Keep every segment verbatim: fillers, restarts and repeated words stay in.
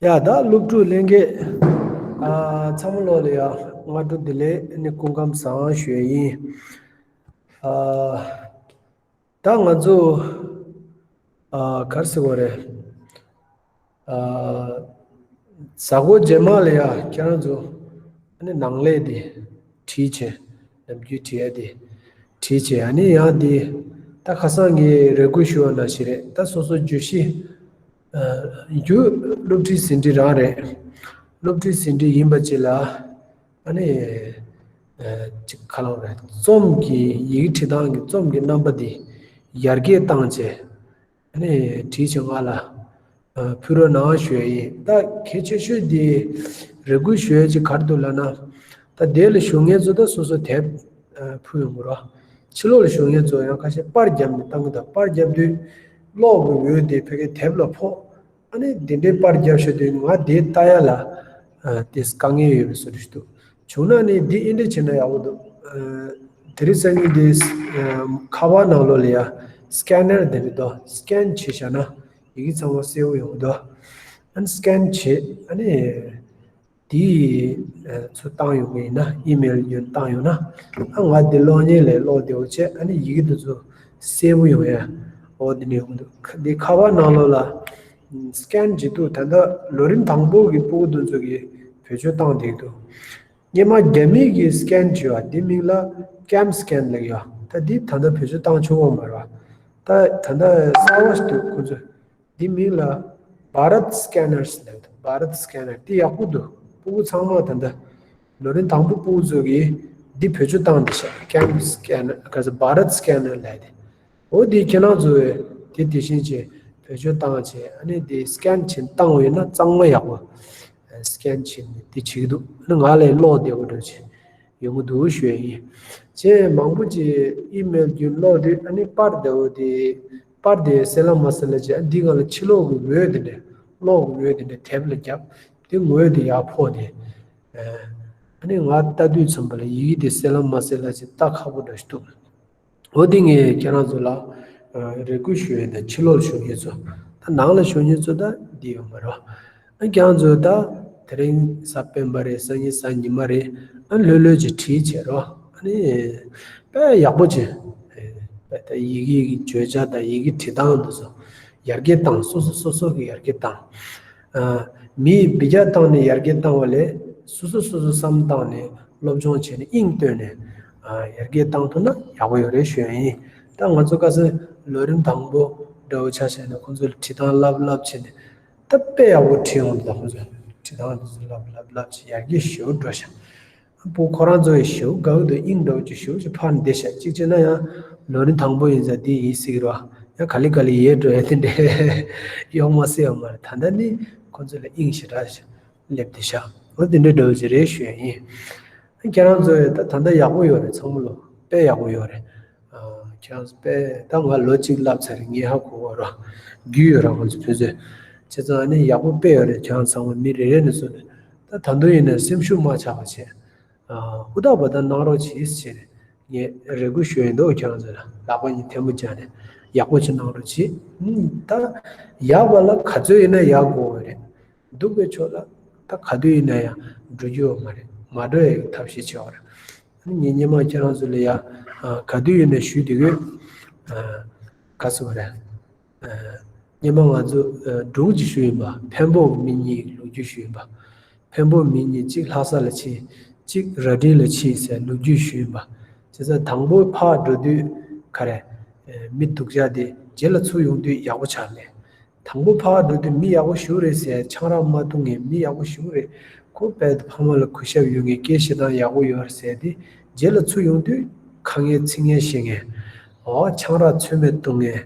ཡ་ད་སློབ་ཕྲུག་ལྷན་རྒྱས། ཨ་ཚང་མ་ལོ་ལ་ཡ་སྔ་དྲོ་བདེ་ལེགས་ནི་སྐུ་ཁམས་བཟང་ཞུ་ཡ་ཡིན། ཨ་ད་ང་ཚོ་ཨ་གར་སི་གོ་རེད། ཨ་ཟ་གོ་རྗེས་མ་ལ་ཡ་ཁྱེད་རང་ཚོ་ཨ་ནི་ནང་ལས་དེ་བྲིས་བྱས། ནམ་རྒྱུན་བྲིས་ཡ་དེ་བྲིས་བྱས། ཨ་ནི་ཡང་དེ་ད་ཁ་སང་གི་རེ་སྐུལ་ཞུ་བ་ནང་བཞིན་རེད། ད་སོ་སོ་བརྗོད་གཞི་ཨ་རྒྱུ་སློབ་ཁྲིད་ཟིན་བྲིས་རང་རེད། སློབ་ཁྲིད་ཟིན་བྲིས་ཡིན་པ་ཅིག་ལ་ཨ་ནི་ཨ་ཅིག་ཁ་ལོ་རེད། རྩོམ་གྱི་ཡི་གེ་བྲིས་སྟངས་ཀྱི་རྩོམ་གྱི་རྣམ་པ་དེ་ཡར་རྒྱས་བཏང་བྱས། ཨ་ནི་བྲིས་བྱས་ང་ལ་ཨ་ཕུལ་རོགས་གནང་ཞུ་ཡ་ཡིན། ད་གལ་ཆེ་ཤོས་དེ་རེ་སྐུལ་ཞུ་ཡ་ཅིག་ག་རེ་འདུག་ལབ་ན། ད་དེ་ལ་ཞུགས་མཁན་ཚོ་ད་སོ་སོ་དེབ་ཨ་ཕུལ་ཡོང་གི་རེད། ཕྱི་ལོགས་ལ་ཞུགས་མཁན་ཚོ་ཡང་ཁ་ཤས་པར་བརྒྱབ་ནས་བཏང་གི་འདུག་པར་བརྒྱབ་དུས་གློག་གི་འོད་དེ་ཕ་གིའི་དེབ་ལ་ཕོག་ཨ་ནི་དེ་འདྲའི་པར་བརྒྱབ་བཞག་དུས་ང་དེ་ལྟ་ཡ་ལ་ཨ་དེ་དཀའ་ངལ་ཡོད་པའི་བཟོ་འདྲ་ཞིག་འདུག་བྱུང་ན་ནི་འདི་ཨིན་འདྲ་བྱས་ན་ཡག་པོ་འདུག་ཨ་དེ་རིང་སང་ཉིན་འདི་ཨ་ཁ་པར་ནང་ལོགས་ལ་ཡ་སི་ཀེ་ནར་དེ་འདྲ་འདུག་སི་ཀེན་བྱས་བཞག་ན་ཡི་གེ་ཚང་མ་གསལ་པོ་ཡོང་གི་འདུག་ཨ་ནི་སི་ཀེན་བྱས་ཨ་ནི་དེ་ཨ་ཚུར་བཏང་ཡོང་གི་ཡིན་ན། ཨི་མེལ་བརྒྱུད་བཏང་ཡོང་ན། ཨ་ང་འདི་གློག་བརྙན་ལས་ཀློག་བདེ་བོ་བྱས། ཨ་ནི་ཡི་གེ་དེ་ཚོ་གསལ་པོ་ཡོང་ཡ། འོ་འདི་འདྲ་ཡོང་གི་འདུག་འདི་ཁ་པར་ནང་ལོགས་ལ་སི་ཀེན་བྱེད་དུས་ད་ལྟ་ལོ་རིམ་དང་པོ་གི་སྤུ་གུ་དེ་ཚོ་གིས་བེད་སྤྱོད་བཏང་བསྡད་ཀྱི་འདུག་སྔོན་མ་རྒྱ་མི་གིས་སི་ཀེན་བྱས་པ་འདི་མིང་ལ་ཀེམ་སི་ཀེན་ལབ་ཀྱི་ཡོད། ད་འདི་ད་ལྟ་བེད་སྤྱོད་བཏང་ཆོག་གི་མ་རེད་པ། ད་ད་ལྟ་གསར་པ་ཞིག་འདུག་ཁོ་ཚོས་འདི་མིང་ལ་བྷ་རད་སི་ཀེ་ནར་ལབ་འདུག་བྷ་རད་སི་ཀེ་ནར་འདི་ཡག་པོ་འདུག་སྤུ་གུ་ཚང་མ་ད་ལྟ་ལོ་རིམ་དང་པོ་སྤུ་གུ་ཚོ་གིས་འདི་བེད་སྤྱོད་བཏང་བསྡད་ཤག་ཀེམ་སི་ཀེ་ནར་ག་ཚོད་བྷ་རད་སི་ཀེ་ནར་ལབ་དེ། འོ་དེ་ཁྱེད་རང་ཚོས་དེ་དེ་བཞིན་བྱས་བེད་སྤྱོད་བཏང་བྱས། ཨ་ནི་དེ་སི་ཀེན་བྱས་བཏང་བ་ཡིན་ན་གཙང་མ་ཡག་པོ་སི་ཀེན་བྱས་ནས་དེ་བྱེད་ཀྱི་འདུག་ཨ་ནི་ང་ལ་ཀློག་བདེ་པོ་འདྲ་བྱས་ཡོང་གི་འདུག་ཞུ་ཡ་ཡིན། བྱས་མང་པོ་ཅིག་ཨི་མེལ་བརྒྱུད་ཀློག་དུས་ཨ་ནི་པར་བདེ་པོ་དེ་པར་དེ་གསལ་ལ་མ་གསལ་ལ་བྱས། ཨ་འདི་སྒང་ལ་ཕྱི་ལོགས་ཀྱི་འོད་དེ་འདྲ་གློག་གི་འོད་དེ་འདྲ་དེབ་ལ་བརྒྱབ། དེ་ངོས་དེ་ཡར་ཕོག་དེ། ཨ་ནི་ང་ལྟ་དུས་ཙམ་པ་ལ་ཡི་གེ་དེ་གསལ་ལ་མ་གསལ་ལ་བྱས་ལྟ་ཁག་པོ་འདྲ་ཞིག་འདུག་འོ་དེ་ངས་ཁྱེད་རང་ཚོ་ལ་ཨ་རེ་སྐུལ་ཞུ་ཡས་དང་། ཕྱི་ལོགས་ལ་ཞུགས་མཁན་ཚོ་ད་ནང་ལ་ཞུགས་མཁན་ཚོ་ད་འདི་ཡོད་མ་རེད། ཨ་ཁྱེད་རང་ཚོ་ད་དེ་རིང་གཟའ་སྤེན་པ་རེད། སང་ཉིན་གཟའ་ཉི་མ་རེད། ཨ་ལྷོད་ལྷོད་ཅིག་བྲིས་བྱེད་རོགས། ཨ་ནི་དཔེ་ཡག་པོ་བྱེད། དཔེ་ད་ཡི་གེ་གི་བརྗོད་བྱ་དང་ཡི་གེ་བྲིས་སྟངས་དེ་ཚོ་ཡར་རྒྱས་བཏང་། སོ་སོ་སོ་སོ་གི་ཡར་རྒྱས་བཏང་། ཨ་མིས་འབུད་རྒྱག་བཏང་ནས་ཡར་རྒྱས་བཏང་བ་ལས་སོ་སོ་སོ་སོ་བསམ་བཏང་ནས་སློབ་སྦྱོང་བྱས་ནས་དབྱིངས་བཏོན་ནས་ཨ་ཡར་རྒྱས་བཏང་ཐུབ་ན་ཡག་པོ་ཡོད་རེད་ཞུ་ཡ་ཡིན། ད་ང་ཚོ་ཁ་སང་ལོ་རིམ་དང་པོ་འདྲ་བོ་ཆ་བཞག་ན་ཁོང་ཚོ་ལ་བྲིས་སྟངས་བསླབ་བསླབ་བྱས་ནས་ད་དཔེ་ཡག་པོ་བྲིས་ཡོང་འདུག་ཁོང་ཚོ་བྲིས་སྟངས་དེ་ཚོ་བསླབ་བསླབ་བསླབ་བྱས་ཡར་རྒྱས་ཞེ་པོ་འགྲོ་ཤག་ཨ་ཁོ་རང་ཚོ་ཡི་ཞེ་པོ་དགའ་གི་འདུག་དབྱིངས་འདྲ་བོ་ཅིག་ཞེ་པོ་ཅིག་འཕར་བསྡད་ཤག་གཅིག་བྱས་ན་ཡང་ལོ་རིམ་དང་པོ་ཡིན་ཙང་འདི་ཡིན་སྲིད་ཀྱི་རེད་པ། ཡང་ག་ལེ་ག་ལེ་ཡལ་འགྲོ་ཡ་དེ་འདྲས་གཡོག་མ་སྲིད་ཡོད་མ་རེད། ད་ལྟ་ནི་ཁོ་ཚོ་ལ་དབྱིངས་ཞེ་དྲག་ཅིག་སླེབས་བསྡད་ཤག་འོ་དེ་འདྲ་འདྲ་བོ་ཅིག་རེད་ཞུ་ཡ་ཡིན། ཨ་ཁྱེད་རང་ཚོ་ཡི་ད་ད་ལྟ་ཡག་པོ་ཡོད་རེད། ཚང་མ་ལོ་དཔེ་ཡག་པོ་ཡོད་རེད། ཨ་ཁྱེད་རང་ཚོ་དཔེ་ད་ང་ལོ་གཅིག་བསླབས་ཚར་རེད། ངས་ཧ་གོ་བ་རེད། རྒྱུས་ཡོད་རེད་ང་ཚོ་བོད་ཚོས། བྱས་ཙང་ཨ་ནི་ཡག་པོ་དཔེ་ཡོད་རེད། ཁྱེད་རང་ཚང་མ་མི་རེ་རེ་ནས་བཟུང་ནས་ད་ད་དུང་ཡིན་ན་སེམས་ཤུགས་མ་ཆག་པ་བྱས། ཨ་ཧུར་ཐག་པ་ད་གནང་རོགས་གྱིས་ཟེར་ནས་ངས་རེ་སྐུལ་ཞུ་ཡི་འདུག་ཁྱེད་རང་ཚོ་ལ་ལག་པ་གཉིས་ཐལ་མོ་སྦྱར་ནས་ཡག་པོ་ཅིག་གནང་རོགས་གྱིས། ཨུམ། ད་ཡག་པ་ལ་ག་ཚོད་ཡིན་ན་ཡག་དགོས་པ་རེད། སྡུག་པའི་ཕྱོགས་ལ་ད་ག་དུས་ཡིན་ན་ཡང་འགྲོ་རྒྱུ་ཡོད་མ་རེད། མ་འགྲོ་ཡག་གི་ཐབས་ཤེས་བྱེད་པ་རེད། ཨ་ནི་ངས་སྔོན་མ་ཁྱེད་རང་ཚོ་ལ་ཡ་ཨ་ག་དུས་ཡིན་ན་ཞུས་བསྡད་ཡོད། ཨ་ག་ཟེར་བ་རེད། ཨ་སྔོན་མ་ང་ཚོ་ཨ་སྒྲུང་ཅིག་ཞུས་ཡིན་པ། འཕན་པོ་མི་གཉིས་ལོ་རྒྱུས་ཞུས་ཡིན་པ། འཕན་པོ་མི་གཉིས་གཅིག་ལྷ་ས་ལ་ཕྱིན། གཅིག་ར་སྒྲེང་ལ་ཕྱིན་ཟེར་ལོ་རྒྱུས་ཞུས་ཡིན་པ། བྱས་ཙང་དང་པོ་ཕར་འགྲོ་དུས་ག་རེ། ཨ་མི་སྡུག་ཅག་དེ་རྗེས་ལ་ཚུར་ཡོང་དུས་ཡག་པོ་ཆགས་མེད། དང་པོ་ཕར་འགྲོ་དུས་མི་ཡག་པོ་ཞེ་པོ་རེད་ཟེར། ཆང་རག་མ་འཐུང་མཁན་མི་ཡག་པོ་ཞེ་པོ་རེད། ཁོ་དཔེ་ཕ་མ་ལ་གུས་ཞབས་ཡོད་མཁན། སྐད་བཤད་སྟངས་ཡག་པོ་ཡོད་རེད་ཟེར་དེ། རྗེས་ལ་ཚུར་ཡོང་དུས་ཁ་ངན་ཚིག་ངན་བཤད་མཁན། འོ་ཆང་རག་ཚོད་མེད་འཐུང་མཁན།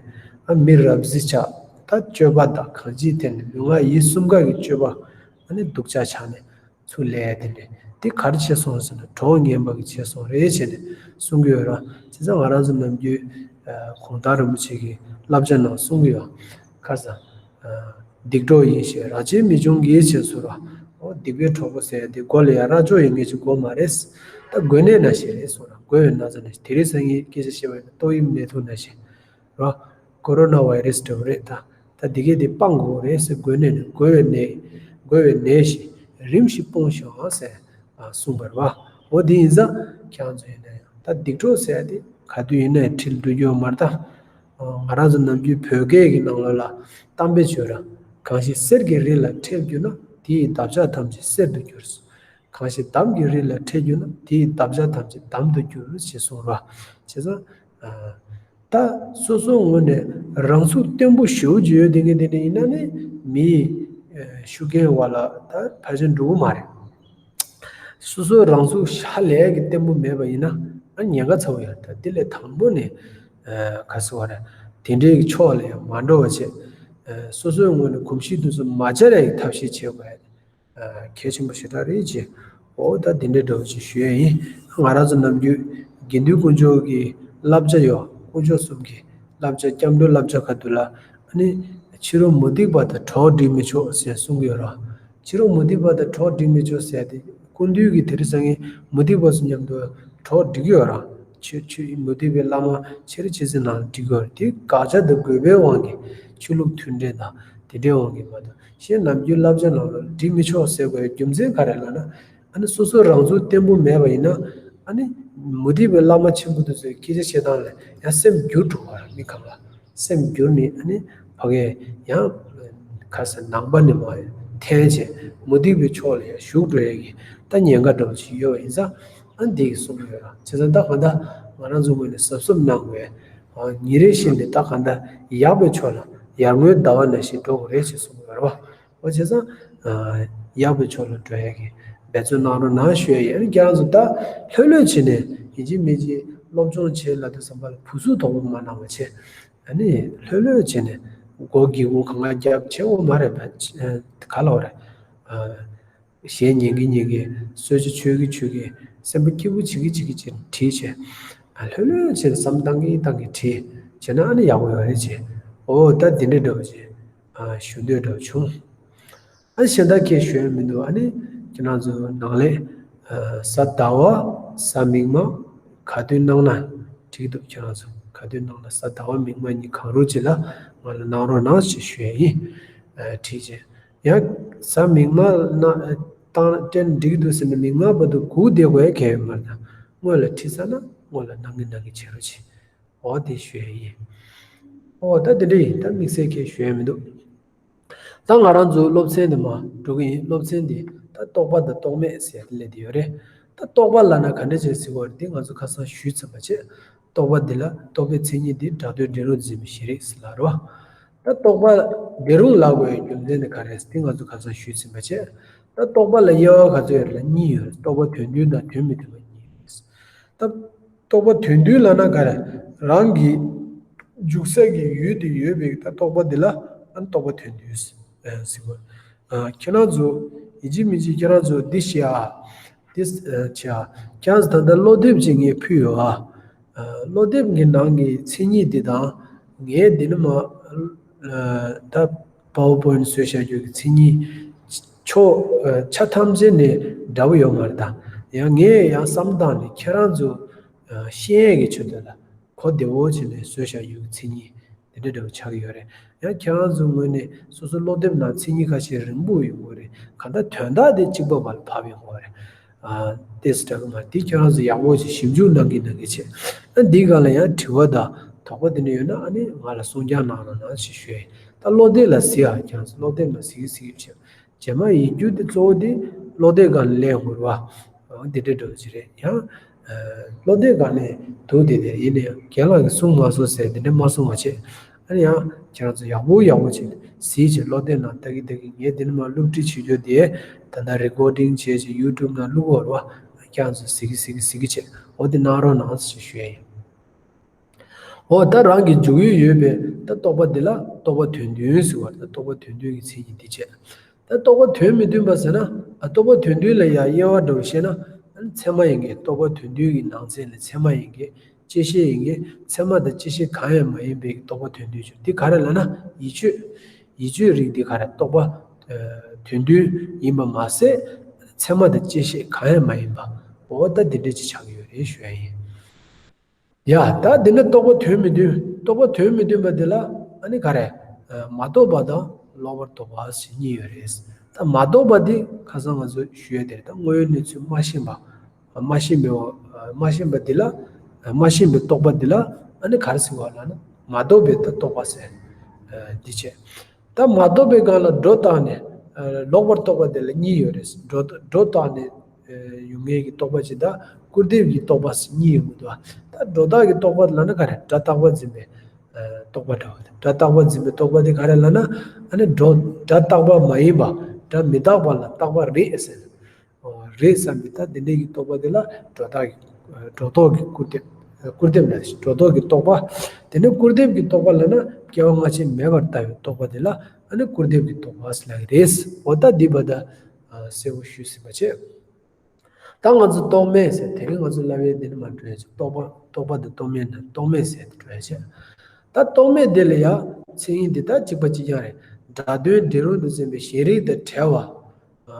ཨ་མི་རབ་གཟི་ཆགས། ད་སྤྱོད་པ་དང་གང་ཅིའི་ཐད་ནས་ལུས་ངག་ཡིད་གསུམ་ཀ་གི་སྤྱོད་པ་ཨ་ནི་སྡུག་ཅག་ཆགས་ནས། ཚུར་ལས་དེ་འདྲས་དེ་ག་རེ་བྱས་སོང་ཟེར་ན་གྲོགས་ངན་པ་གིས་བྱས་སོང་རེད་བྱས་ནས་གསུང་གི་ཡོད་ར། བྱས་ཙང་ང་རང་ཚོ་ནམ་རྒྱུན་ཨ་གུང་ཐང་རིན་པོ་ཆེ་གི་བསླབ་བྱ་ནང་གསུང་གི་ཡོད། ཁ་སང་ཨ་སྡིག་གྲོགས་ཡིན་ཞེས་རང་བྱས་མི་འབྱུང་གི་ཞེས་ཟེར་བ། འོ་སྡིག་པའི་གྲོགས་པོ་ཟེར་ཡ་དེ་མགོ་ལ་ཡ་རྭ་ཅོ་ཡོད་མཁན་ཅིག་དགོས་མ་རེད། ད་འགོས་ནད་ནང་བཞིན་རེད་གསུངས་ར། འགོས་པའི་ན་ཚ་ནང་བཞིན། དེ་རིང་སང་ཉིན་སྐད་ཆ་བཤད་པ་ཡིན་ན་ཏོག་དབྱིབས་ནད་དུག་ནང་བཞིན། རོ། ཀོ་རོ་ན་བྷའི་རེ་སི་འདྲ་བོ་རེད་ད། ད་འདི་གས་དེ་སྤང་དགོས་རེད་ཟེར། འགོས་ནད་ནི་འགོས་པའི་ནད། རྒོལ་བའི་ནད་བཞིན་རིམ་བཞིན་སྤོངས་ཤིག་ཟེར་གསུངས་པ་རེད་བ། འོ་དེ་ཡིན་ཙང་ཁྱེད་རང་ཚོ་ཡིན་ན་ཡང་ད་སྡིག་གྲོགས་ཟེར་ཡ་དེ་ག་དུས་ཡིན་ན་ཡང་འཁྲིད་འགྲོ་རྒྱུ་མ་རེད་ད། ང་རང་ཚོ་ནམ་རྒྱུན་བོད་སྐད་ཀྱི་ནང་ལོགས་ལ་གཏམ་དཔེ་བརྗོད་ར། གང་ཞིག་གསེར་གྱི་རི་ལ་འཁྲིད་གྱུར་ན། དེ་ཡི་འདབ་ཆགས་ཐམས་ཅད་གསེར་དུ་འགྱུར། གང་ཞིག་འདམ་གྱི་རི་ལ་འཁྲིད་གྱུར་ན། དེ་ཡི་འདབ་ཆགས་ཐམས་ཅད་འདམ་དུ་འགྱུར་ཞེས་གསུངས་ར། བྱས་ཙང་། ད་སོ་སོའི་ངོས་ནས་རང་ཚུགས་བརྟན་པོ་ཞེ་པོ་ཅིག་ཡོད་དེ་ངས་དེ་འདྲ་ཡིན་ན་ནི་མིའི་ཤུགས་རྐྱེན་འོག་ལ་ད་ཕལ་ཆེར་འགྲོ་གི་མ་རེད། སོ་སོའི་རང་ཚུགས་ཧ་ལས་ཀྱི་བརྟན་པོ་མེད་པ་ཡིན་ན་ཨ་ཉེན་ཁ་ཚ་པོ་ཡོད་རེད། ད་དེ་ལས་དང་པོ་ནས་ག་ཟེར་བ་རེད། དེ་འདྲའི་གི་ཕྱོགས་ལ་ཡང་མ་འགྲོ་བ་བྱས། སོ་སོའི་ངོས་ནས་གོམས་གཤིས་དེ་ཚོ་མ་སྦྱར་ཡག་གི་ཐབས་ཤེས་བྱེད་དགོས་ཡ་དེ། གལ་ཆེན་པོ་ཞེ་དྲག་རེད་ཅེས། འོ་ད་འདི་འདྲའི་འདྲ་བོ་ཅིག་ཞུ་ཡ་ཡིན། ང་རང་ཚོ་ནམ་རྒྱུན་དགེ་འདུན་དཀོན་མཆོག་གི་བསླབ་བྱ་ཡོད། དཀོན་མཆོག་གསུམ་གྱི་བསླབ་བྱ། སྐྱབས་འགྲོའི་བསླབ་བྱ་ག་དུས་ལ་ཨ་ནི་ཕྱི་རོལ་མུ་སྟེགས་པ་དང་གྲོགས་སྒྲིག་མི་ཆོག་ཟེར་གསུང་གི་ཡོད་ར། ཕྱི་རོལ་མུ་སྟེགས་པ་དང་གྲོགས་སྒྲིག་མི་ཆོག་ཟེར་ཏེ་སྐུ་མདུན་གྱི་དེ་རིང་སང་ཉིན་མུ་སྟེགས་པ་ཚོ་མཉམ་དུ་གྲོགས་སྒྲིག་གི་ཡོད་ར། ཆོས་ཆོས་མུ་སྟེགས་པའི་བླ་མ་ཆེ་རིགས་ཆེ་ཚེ་ནང་སྒྲིག་གི་ཡོད་ར། དེ་དགག་བྱ་དང་དགོས་པའི་དབང་གིས་ཆོས་ལུགས་མཐུན་འབྲེལ་དང་དེ་འདྲའི་དབང་གིས་མ་གཏོགས། གཞན་ནམ་རྒྱུན་བསླབ་བྱ་ནང་ལ་སྒྲིག་མི་ཆོག་ཟེར་དགོས་རྒྱུ་མཚན་ག་རེ་ལབ་ན། ཨ་ནི་སོ་སོ་རང་ཚུགས་བརྟན་པོ་མེད་པ་ཡིན་ན། ཨ་ནི་མུ་སྟེགས་པའི་བླ་མ་ཆེན་པོ་དེ་ཚོའི་སྐད་ཆ་བཤད་སྟངས་ལ་ཡང་སེམས་འགྱུར་འགྲོ་བ་རེད། མི་གང་ལ་སེམས་འགྱུར་ནས་ཨ་ནི་ཕ་གིར་ཡང་ཁ་ས་ནང་པ་ནས་མར་འཐེན་བྱས་མུ་སྟེགས་པའི་ཕྱོགས་ལ་ཡང་ཞུགས་འགྲོ་ཡ་གི་ད་ཉེན་ཁ་འདྲ་བོ་ཞིག་ཡོད་པ་ཡིན་ཙང་ཨ་ནི་འདི་གི་གསུང་གི་ཡོད་ར། བྱས་ཙང་ད་གང་ལྟར་ང་རང་ཚོ་ངོས་ནས་གཟབ་གཟབ་གནང་དགོས། ཉིན་རེ་བཞིན་དུ་ད་གང་ལྟར་ཡག་པའི་ཕྱོགས་ལ་ཡར་ངོའི་ཟླ་བ་ནང་བཞིན་འགྲོ་དགོས་རེད་ཅེས་གསུངས་ཡོད་རེད་བ། འོ་བྱས་ཙང་། ཡག་པའི་ཕྱོགས་ལ་འགྲོ་ཡག་གི་འབད་བརྩོན་གནང་རོགས་གནང་ཞུ་ཡ་ཡིན། ཨ་ནི་ཁྱེད་རང་ཚོ་ད་ལྷོད་ལྷོད་བྱས་ནས་ཡིན་གཅིག་མིན་གཅིག་སློབ་སྦྱོང་བྱེད་ལབ་དུས་ཙམ་པ་ལ་བུ་གཟུགས་དོག་པོ་མ་གནང་བ་བྱས། ཨ་ནི་ལྷོད་ལྷོད་བྱས་ནས་མགོ་སྒུར་མགོ་གང་ག་རྒྱབ་བྱེད་འོ་མ་རེད་པ། ག་ལབ་རེད། གཞས་ཉན་གི་ཉན་གི་གསོལ་ཇ་མཆོད་གི་མཆོད་གི་སེམས་པ་སྐྱིད་པོ་བྱེད་གི་བྱེད་གི་བྱས་ནས་བྲིས་བྱས། ལྷོད་ལྷོད་བྱས་ནས་བསམ་བཏང་གི་བཏང་གི་བྲིས་བྱས་ན་ཨ་ནི་ཡག་པོ་ཡོད་རེད་བྱས། འོ་ད་འདི་འདྲ་འདྲ་བོ་བྱས། ཞུ་འདོད་འདྲ་བོ་བྱུང་། ཨ་གཞན་དག་གས་ཞུ་ཡ་མི་འདུག་ཨ་ནི་ཁྱེད་རང་ཚོ་ནང་ལས། གཟའ་ཟླ་བ། གཟའ་མིག་དམར། ག་དུས་གནང་ན་འགྲིག་འདུག་ཁྱེད་རང་ཚོ་ག་དུས་གནང་ན་གཟའ་ཟླ་བ་མིག་དམར་གཉིས་གང་རུང་ཅིག་ལ་ང་ལ་གནང་རོགས་གནང་ཞེས་ཞུ་ཡ་ཡིན། བྲིས་བྱས། ཡང་གཟའ་མིག་དམར་ན་བཏང་སྤྲད་འགྲིག་འདུག་ཟེར་ན་མིག་དམར་བར་དུ་སྒུག་བསྡད་དགོས་ཡ་གལ་ཡོད་མ་རེད་ད། སྔོན་ལ་བྲིས་ཚར་ན་སྔོན་ལ་གནང་གི་གནང་གི་བྱེད་རོགས་བྱེད། འོ་དེ་ཞུ་ཡ་ཡིན། འོ་ད་དེ་འདྲ་ཡིན། ད་དམིགས་བསལ་གྱི་ཞུ་ཡ་མི་འདུག་ད་ང་རང་ཚོའི་སློབ་ཚན་དེ་མར་འགྲོ་གི་ཡིན། སློབ་ཚན་དེ་ད་རྟོག་པ་དང་རྟོག་མེད་ཟེར་ཏེ་སླེབས་ཡོད་རེད། ད་རྟོག་པ་ལབ་ན་ག་འདྲ་ཅིག་ཟེར་དགོས་རེད། དེ་ང་ཚོ་ཁ་སང་ཞུས་ཚར་བ་བྱས། རྟོག་པ་འདི་ལ་རྟོག་པའི་མཚན་ཉིད་འདི་སྒྲ་དོན་འབྲས་རུང་འཛིན་པའི་ཤེས་རིག་ཟེར་ལབ་རེད་བ། ད་རྟོག་པ་འབྲས་རུང་ལབ་དགོས་པའི་རྒྱུ་མཚན་དེ་ག་རེ་རེད་ཟེར་དེ་ང་ཚོ་ཁ་སང་ཞུས་ཟིན་པ་བྱས། ད་རྟོག་པ་ལ་དབྱེ་བ་ག་ཚོད་ཡོད་རེད་ལབ་ན་གཉིས་ཡོད་རེད། རྟོག་པ་དོན་མཐུན་དང་དོན་མི་མཐུན་པ་གཉིས་ཡོད་རེད། ད་རྟོག་པ་དོན་མཐུན་ལབ་ན་ག་རེ། རང་གི་འཇུག་ས་གི་ཡུལ་དེ་ཡོད་པའི་ད་རྟོག་པ་འདི་ལ་ཨ་ནི་རྟོག་པ་དོན་མཐུན་ཟེར་བ། ཁྱེད་རང་ཚོ་ཡིན་གཅིག་མིན་གཅིག་ཁྱེད་རང་ཚོ་འདི་ཤེས་ཨ། འདི་བྱས་ཨ། ཁྱེད་རང་ཚོ་ད་ལྟ་བློ་དེབ་ཅིག་ངས་ཕུལ་ཡོད་ཨ། བློ་དེབ་ཀྱི་ནང་གི་མཚན་ཉིད་འདི་དང་ངས་འདི་ནི་མ། ད་PowerPoint་བཟོས་བཞག་རྒྱུ་གི་མཚན་ཉིད་ཕྱོགས་ཆ་ཐམས་ཅད་ནས་འདྲ་པོ་ཡོད་མ་རེད་ད། ཡང་ངས་ཡང་བསམ་བཏང་ནས་ཁྱེད་རང་ཚོ་ཤེས་ཡས་ཀྱི་ཆེད་དུ་ལ་གོ་བདེ་བོ་བྱས་ནས་བཟོས་བཞག་རྒྱུ་གི་མཚན་ཉིད་འདི་འདྲ་འདྲ་པོ་ཆགས་ཀྱི་ཡོད་རེད། ཡང་ཁྱེད་རང་ཚོའི་ངོས་ནས་སོ་སོ་བློ་དེབ་ནང་མཚན་ཉིད་ཁ་ཤས་རིང་པོ་ཡོང་གི་རེད། གང་ལྟར་དོན་དག་དེ་གཅིག་པ་བར་ལ་ཕབ་ཡོང་གི་རེད། ཨ། ཏེས་དྲག་གི་མ་དེ་ཁྱེད་རང་ཚོ་ཡག་པོ་ཞིག་ཞིབ་འཇུག་གནང་གི་གནང་གི་བྱས། ཨ་འདིའི་སྒང་ལ་ཡང་དྲི་བ་དང་དོགས་པ་དེ་འདྲ་ཡོད་ན་ཨ་ནི་ང་ལ་གསུང་རྒྱག་གནང་རོགས་གནང་ཞེས་ཞུ་ཡ་ཡིན། ད་བློ་དེབ་ལ་གཟིགས་ཨ། ཁྱེད་རང་ཚོ་བློ་དེབ་ལ་གཟིགས་གཟིགས་བྱས། རྗེས་མ་ཡིག་སྒྱུར་དེ་གཙོ་བོ་དེ་བློ་དེབ་སྒང་ལ་སླེབས་ཡོང་གི་རེད་བ། འོ་འདི་འདྲ་འདྲ་བོ་ཅིག་རེད། ཡང་བློ་དེབ་སྒང་ནས་འདུག་དེ་དེ་ཡིན་ནའི་རྒན་ལགས་ཀྱིས་གསུང་མ་སོང་ཟེར་འདི་འདྲ་མ་གསུང་བ་བྱས། ཨ་ནི་ཡང་ཁྱེད་རང་ཚོ་ཡག་པོ་ཡག་པོ་བྱས་གཟིགས་བྱས། བློ་དེབ་ནང་ལྟ་གི་ལྟ་གི་ངས་འདི་ནས་མར་སློབ་ཁྲིད་བྱེད་རྒྱུ་དེ་ད་ལྟ་རི་ཀོར་ཌིང་བྱས་བྱས་ཡུ་ཊུབ་ནང་བླུག་གོ་རེད་བ། ཁྱེད་རང་ཚོ་གཟིགས་གི་གཟིགས་གི་གཟིགས་གི་བྱས། འོ་དེ་གནང་རོགས་གནང་ཞེས་ཞུ་ཡ་ཡིན། འོ་ད་རང་གི་འཇུག་ཡུལ་ཡོད་པའི་ད་རྟོག་པ་འདི་ལ་རྟོག་པ་དོན་མཐུན་ཟེར་བ་རེད། ད་རྟོག་པ་དོན་མཐུན་གྱི་མཚན་ཉིད་འདི་བྱས། ད་རྟོག་པ་དོན་མི་མཐུན་པ་ཟེར་ན་ཨ་རྟོག་པ་དོན་མཐུན་ལ་ཡང་དབྱེ་བ་འདྲ་བོ་བཤད་ན་ཨ་ནི་ཚད་མ་ཡིན་གྱི་རྟོག་པ་དོན་མཐུན་གྱི་ནང་ཚན་ལ་ཚད་མ་ཡིན་གྱི་བཅད་ཤེས་ཡིན་གྱི་ཚད་མ་དང་བཅད་ཤེས་གང་ཡང་མ་ཡིན་པའི་རྟོག་པ་དོན་མཐུན་ཞུ། འདི་ག་རེ་ལབ་ན་ཡིད་དཔྱོད། ཡིད་དཔྱོད་རིགས་འདི་ག་རེ་རྟོག་པ་དོན་མཐུན་ཡིན་པ་མ་ཟད་ཚད་མ་དང་བཅད་ཤེས་གང་ཡང་མ་ཡིན་པ། འོ་ད་འདི་འདྲ་ཅིག་ཆགས་ཀྱི་ཡོད་རེད་ཞུ་ཡ་ཡིན། ཡ། ད་འདི་ནི་རྟོག་པ་དོན་མི་མཐུན། རྟོག་པ་དོན་མི་མཐུན་པ་འདི་ལ་ཨ་ནི་ག་རེ། མ་རྟོགས་པ་དང་ལོག་པར་རྟོག་པ་ཞེས་གཉིས་ཡོད་རེད། ད་མ་རྟོགས་པ་འདི་ཁ་སང་ང་ཚོ་ཞུ་ཡ་དེ་རེད། ད་དངོས་ཡོད་གནས་ཚུལ་མ་ཤེས་པ། མ་ཤེས་པའི་མ་ཤེས་པ་འདི་ལ། མ་ཤེས་པའི་རྟོག་པ་འདི་ལ་ཨ་ནི་ག་རེ་ཟེར་བ་ལབ་ན། མ་རྟོགས་པའི་ད་རྟོག་པ་ཟེར། འདི་བྱས། ད་མ་རྟོགས་པའི་སྒང་ལ་སྒྲོ་བཏགས་ནས། ལོག་པར་རྟོག་པ་དེ་ལ་གཉིས་ཡོད་རེད། སྒྲོ་སྒྲོ་བཏགས་ནས་ཡོང་མཁན་གྱི་རྟོག་པ་ཅིག་དང་སྐུར་འདེབས་ཀྱི་རྟོག་པ་ཟེར་གཉིས་ཡོང་གི་འདུག་ད་སྒྲོ་བཏགས་ཀྱི་རྟོག་པ་ལབ་ན་ག་རེ། སྒྲ་རྟག་པ་འཛིན་པའི་རྟོག་པ་འདྲ་བ་དེ། སྒྲ་རྟག་པ་འཛིན་པའི་རྟོག་པ་དེ་ག་རེ་ལབ་ན། ཨ་ནི་སྒྲོ་སྒྲ་རྟག་པ་མ་ཡིན་པ། སྒྲ་མི་རྟག་པ་ལ་རྟག་པ་རེད་ཟེར། རེད་བསམ་པའི་ད་དེ་འདྲའི་གི་རྟོག་པ་དེ་ལ་སྒྲོ་བཏགས་ཀྱི་སྒྲོ་འདོགས་ཀྱི་སྐུར་འདེབས། སྐུར་འདེབས་ལ་སྒྲོ་འདོགས་ཀྱི་རྟོག་པ། དེ་ནས་སྐུར་འདེབས་ཀྱི་རྟོག་པ་ལབ་ན་སྐྱེ་བ་སྔ་ཕྱི་མེད་པར་ལྟ་བའི་རྟོག་པ་དེ་ལ་ཨ་ནི་སྐུར་འདེབས་ཀྱི་རྟོག་པ་ཟེར་ལབ་ཀྱི་རེད། འོ་ད་འདི་བ་ད་གསལ་པོ་ཞུས་ཟིན་པ་བྱས། ད་ང་ཚོ་རྟོག་མེད་ཟེར་དེ་རིང་ང་ཚོ་ལབ་ཡས་འདི་ནི་མ་འགྲོ་ཡ་ཆེ། རྟོག་པ་རྟོག་པ་དང་རྟོག་མེད་ན་རྟོག་མེད་ཟེར་དེ་འགྲོ་ཡ་ཆེ། ད་རྟོག་མེད་འདི་ལ་ཡ་མཚན་ཉིད་འདི་ད་གཅིག་པ་གཅིག་རྐྱང་རེད། སྒྲ་དོན་འབྲས་རུ་དུ་འཛིན་པའི་གཞན་རིག་དང་བྲལ་བ།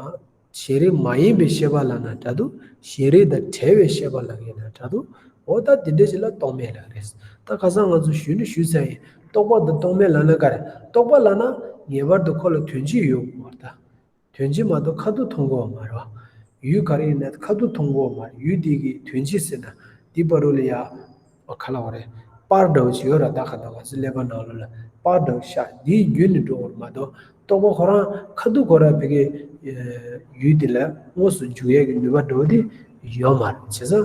གཞན་རིག་མ་ཡིན་པའི་ཤེས་པ་ལབ་ན་འདྲ་འདུག་གཞན་རིག་དང་བྲལ་བའི་ཤེས་པ་ལབ་ཡིན་ན་འདྲ་འདུག་འོ་ད་འདི་འདྲ་ཞིག་ལ་རྟོག་མེད་ལབ་རེད། ད་ཁ་སང་ང་ཚོ་ཞུས་ནི་ཞུས་ཚར་ཡིན། རྟོག་པ་དང་རྟོག་མེད་ལབ་ན་ག་རེ། རྟོག་པ་ལབ་ན་ངེས་པར་དུ་ཁོ་ལ་དོན་སྤྱི་ཡོད་དགོས་པ་རེད་ད། དོན་སྤྱི་མ་གཏོགས་ཁ་ཐུག་མཐོང་གི་ཡོད་མ་རེད་བ། ཡུལ་ག་རེ་ཡིན་ན་ཁ་ཐུག་མཐོང་གི་ཡོད་མ་རེད། ཡུལ་དེ་གི་དོན་སྤྱི་ཟེར་ན་འདི་བར་དུ་ལ་ཡ། ཨ་ག་ལབ་དགོས་རེད། པར་འདྲ་བོ་ཅིག་ཡོད་ར། ད་ག་ད་ང་ཚོ་ཀླད་པ་ནང་ལོགས་ལ་པར་འདྲ་བོ་ཤར། འདིའི་བརྒྱུད་ནས་འགྲོ་དགོས་རེད་མ་གཏོགས་རྟོག་པ་ཁོ་རང་ཁ་ཐུག་ཁོ་རང་ཕ་གི་ཡུལ་དེ་ལ་དངོས་སུ་འཇུག་ཡས་ཀྱི་ནུས་པ་འདྲ་བོ་དེ་ཡོད་མ་རེད། བྱས་ཙང་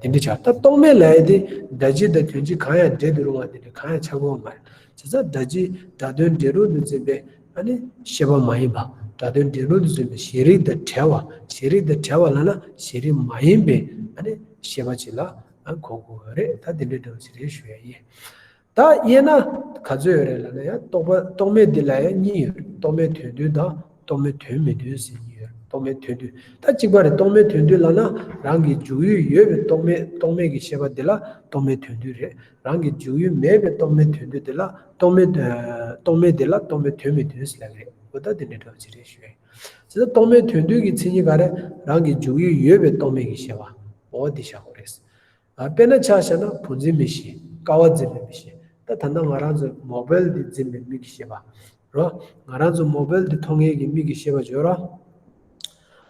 དེ་འདྲ་ཆགས། ད་རྟོག་མེད་ལབ་ཡས་དེ་སྒྲ་སྤྱི་དང་དོན་སྤྱི་གང་ཡང་འབྲེལ་དུ་རུང་བ་དེ་འདྲ་གང་ཡང་ཆགས་ཀྱི་ཡོད་མ་རེད། བྱས་ཙང་སྒྲ་སྤྱི་སྒྲ་དོན་འབྲས་རུ་དུ་འཛིན་པའི་ཨ་ནི་ཤེས་པ་མ་ཡིན་པ། སྒྲ་དོན་འབྲས་རུ་དུ་འཛིན་པའི་གཞན་རིག་དང་བྲལ་བ། གཞན་རིག་དང་བྲལ་བ་ལབ་ན་གཞན་རིག་མ་ཡིན་པའི་ཨ་ནི་ཤེས་པ་ཅིག་ལ་ཨ་གོ་དགོས་རེད། ད་དེ་འདྲའི་འདྲ་བོ་ཞིག་རེད་ཞུ་ཡ་ཡིན། ད་དབྱེ་ན་ག་ཚོད་ཡོད་རེད་ལབ་ན་ཡང་རྟོག་པ་རྟོག་མེད་འདི་ལ་ཡང་གཉིས་ཡོད་རེད། རྟོག་མེད་དོན་བདུན་དང་རྟོག་མེད་དོན་མི་བདུན་ཟེར་གཉིས་ཡོད་རེད། རྟོག་མེད་དོན་བདུན། ད་གཅིག་པ་རེད། རྟོག་མེད་དོན་བདུན་ལབ་ན་རང་གི་འཇུག་ཡུལ་ཡོད་པའི་རྟོག་མེད་རྟོག་མེད་ཀྱི་ཤེས་པ་འདི་ལ་རྟོག་མེད་དོན་བདུན་རེད། རང་གི་འཇུག་ཡུལ་མེད་པའི་རྟོག་མེད་དོན་བདུན་དེ་ལ་རྟོག་མེད་ཨ་རྟོག་མེད་དེ་ལ་རྟོག་མེད་དོན་མི་བདུན་ཟེར་ལབ་ཀྱི་རེད། འོ་ད་དེ་འདྲའི་འདྲ་བོ་ཅིག་རེད་ཞུ་ཡ་ཡིན། བྱས་ཙང་རྟོག་མེད་དོན་བདུན་གྱི་མཚན་ཉིད་ག་རེ། རང་གི་འཇུག་ཡུལ་ཡོད་པའི་རྟོག་མེད་ཀྱི་ཤེས་པ། འོ་འདི་བཞག་དགོས་རེད། ཨ་དཔེར་ན་ཆ་བཞག་ན་བུ་འཛིན་མིག་ཤེས། ཀ་བ་འཛིན་པའི་མིག་ཤེས། ད་ད་ལྟ་ང་རང་ཚོ་མོ་བེལ་འདི་འཛིན་པའི་མིག་གི་ཤེས་པ། རོ། ང་རང་ཚོ་མོ་བེལ་འདི་མཐོང་མཁན་གྱི་མིག་གི་ཤེས་པ་ཅིག་ཡོད་ར།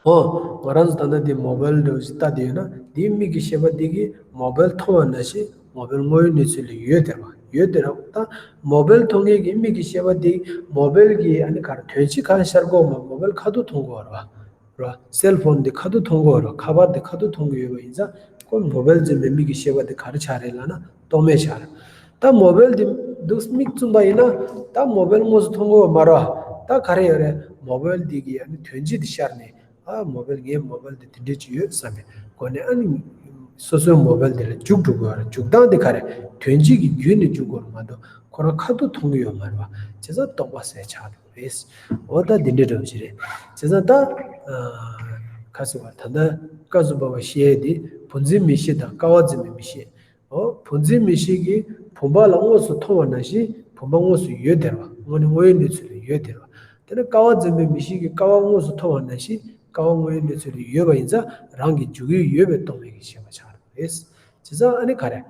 འོ། ང་རང་ཚོ་ད་ལྟ་འདི་མོ་བེལ་འདྲ་བོ་ཞིག་ལྟ་བསྡད་ཡོད་ན་འདིའི་མིག་གི་ཤེས་པ་འདི་གིས་མོ་བེལ་མཐོང་བ་ནང་བཞིན་མོ་བེལ་དངོས་ཡོད་གནས་ཚུལ་ལ་ཡོད་བསྡད་པ། ཡོད་བསྡད་ར། ད་མོ་བེལ་མཐོང་མཁན་གྱི་མིག་གི་ཤེས་པ་འདི་མོ་བེལ་གྱི་ཨ་ནི་ག་རེ་དོན་སྤྱི་ག་རེ་ཤར་གོ་མ། མོ་བེལ་ཁ་ཐུག་མཐོང་གོ་ར། ར། སེལ་ཕོན་འདི་ཁ་ཐུག་མཐོང་གོ་ར། ཁ་པར་འདི་ཁ་ཐུག་མཐོང་གི་ཡོད་པ་ཡིན་ཙང་ཁོ་མོ་བེལ་འཛིན་པའི་མིག་གི་ཤེས་པ་འདི་ག་རེ་ཆགས་རེད་ལབ་ན་རྟོག་མེད་ཆགས་རེད། ད་མོ་བེལ་འདི་འདུག་མིག་བཙུམ་པ་ཡིན་ན་ད་མོ་བེལ་དངོས་སུ་མཐོང་གོ་མ་ར། ད་ག་རེ་ཡོད་རེད། མོ་བེལ་འདི་གི་ཨ་ནི་དོན་སྤྱི་འདི་ཤར་ནས། ཨ་མོ་བེལ་ངའི་མོ་བེལ་འདི་དེ་འདྲས་ཅིག་ཡོད་བསམ་པའི་སྒོ་ནས་ཨ་ནི་སོ་སོའི་མོ་བེལ་འདི་ལ་འཇུག་འགྲོ་དགོས་ར། འཇུག་སྟངས་འདི་ག་རེ། དོན་སྤྱི་གི་བརྒྱུད་ནས་འཇུག་དགོས་ར་མ་གཏོགས་ཁོ་རང་ཁ་ཐུག་མཐོང་གི་ཡོད་མ་རེད་བ། བྱས་ཙང་རྟོག་པ་ཟེར་ཆགས་འགྲོ་གི་རེད། འོ་ད་འདི་འདྲས་འདྲ་བོ་ཞིག་རེད། བྱས་ཙང་ད་ཁ་སོ་བ་ད་ལྟ་སྐབས་སུ་བབ་པ་བཤད་ཡས་འདི་བུ་འཛིན་མིག་ཤེས་དང་ཀ་བ་འཛིན་པའི་མིག་ཤེས། འོ། བུ་འཛིན་མིག་ཤེས་ཀྱིས་བུམ་པ་ལ་དངོས་སུ་མཐོང་བ་ནང་བཞིན་བུམ་པ་དངོས་སུ་ཡོད་བསྡད་པ། དངོས་ནི་དངོས་ཡོད་གནས་ཚུལ་ལ་ཡོད་བསྡད་པ། དེ་ནས་ཀ་བ་འཛིན་པའི་མིག་ཤེས་ཀྱིས་ཀ་བ་དངོས་སུ་མཐོང་བ་ནང་བཞིན་ཀ་བ་དངོས་ཡོད་གནས་ཚུལ་ལ་ཡོད་པ་ཡིན་ཙང་རང་གི་འཇུག་ཡུལ་ཡོད་པའི་རྟོག་མེད་ཀྱི་ཤེས་པ་ཆགས་འགྲོ་གི་རེད། བྱས་ཙང་ཨ་ནི་ག་རེ།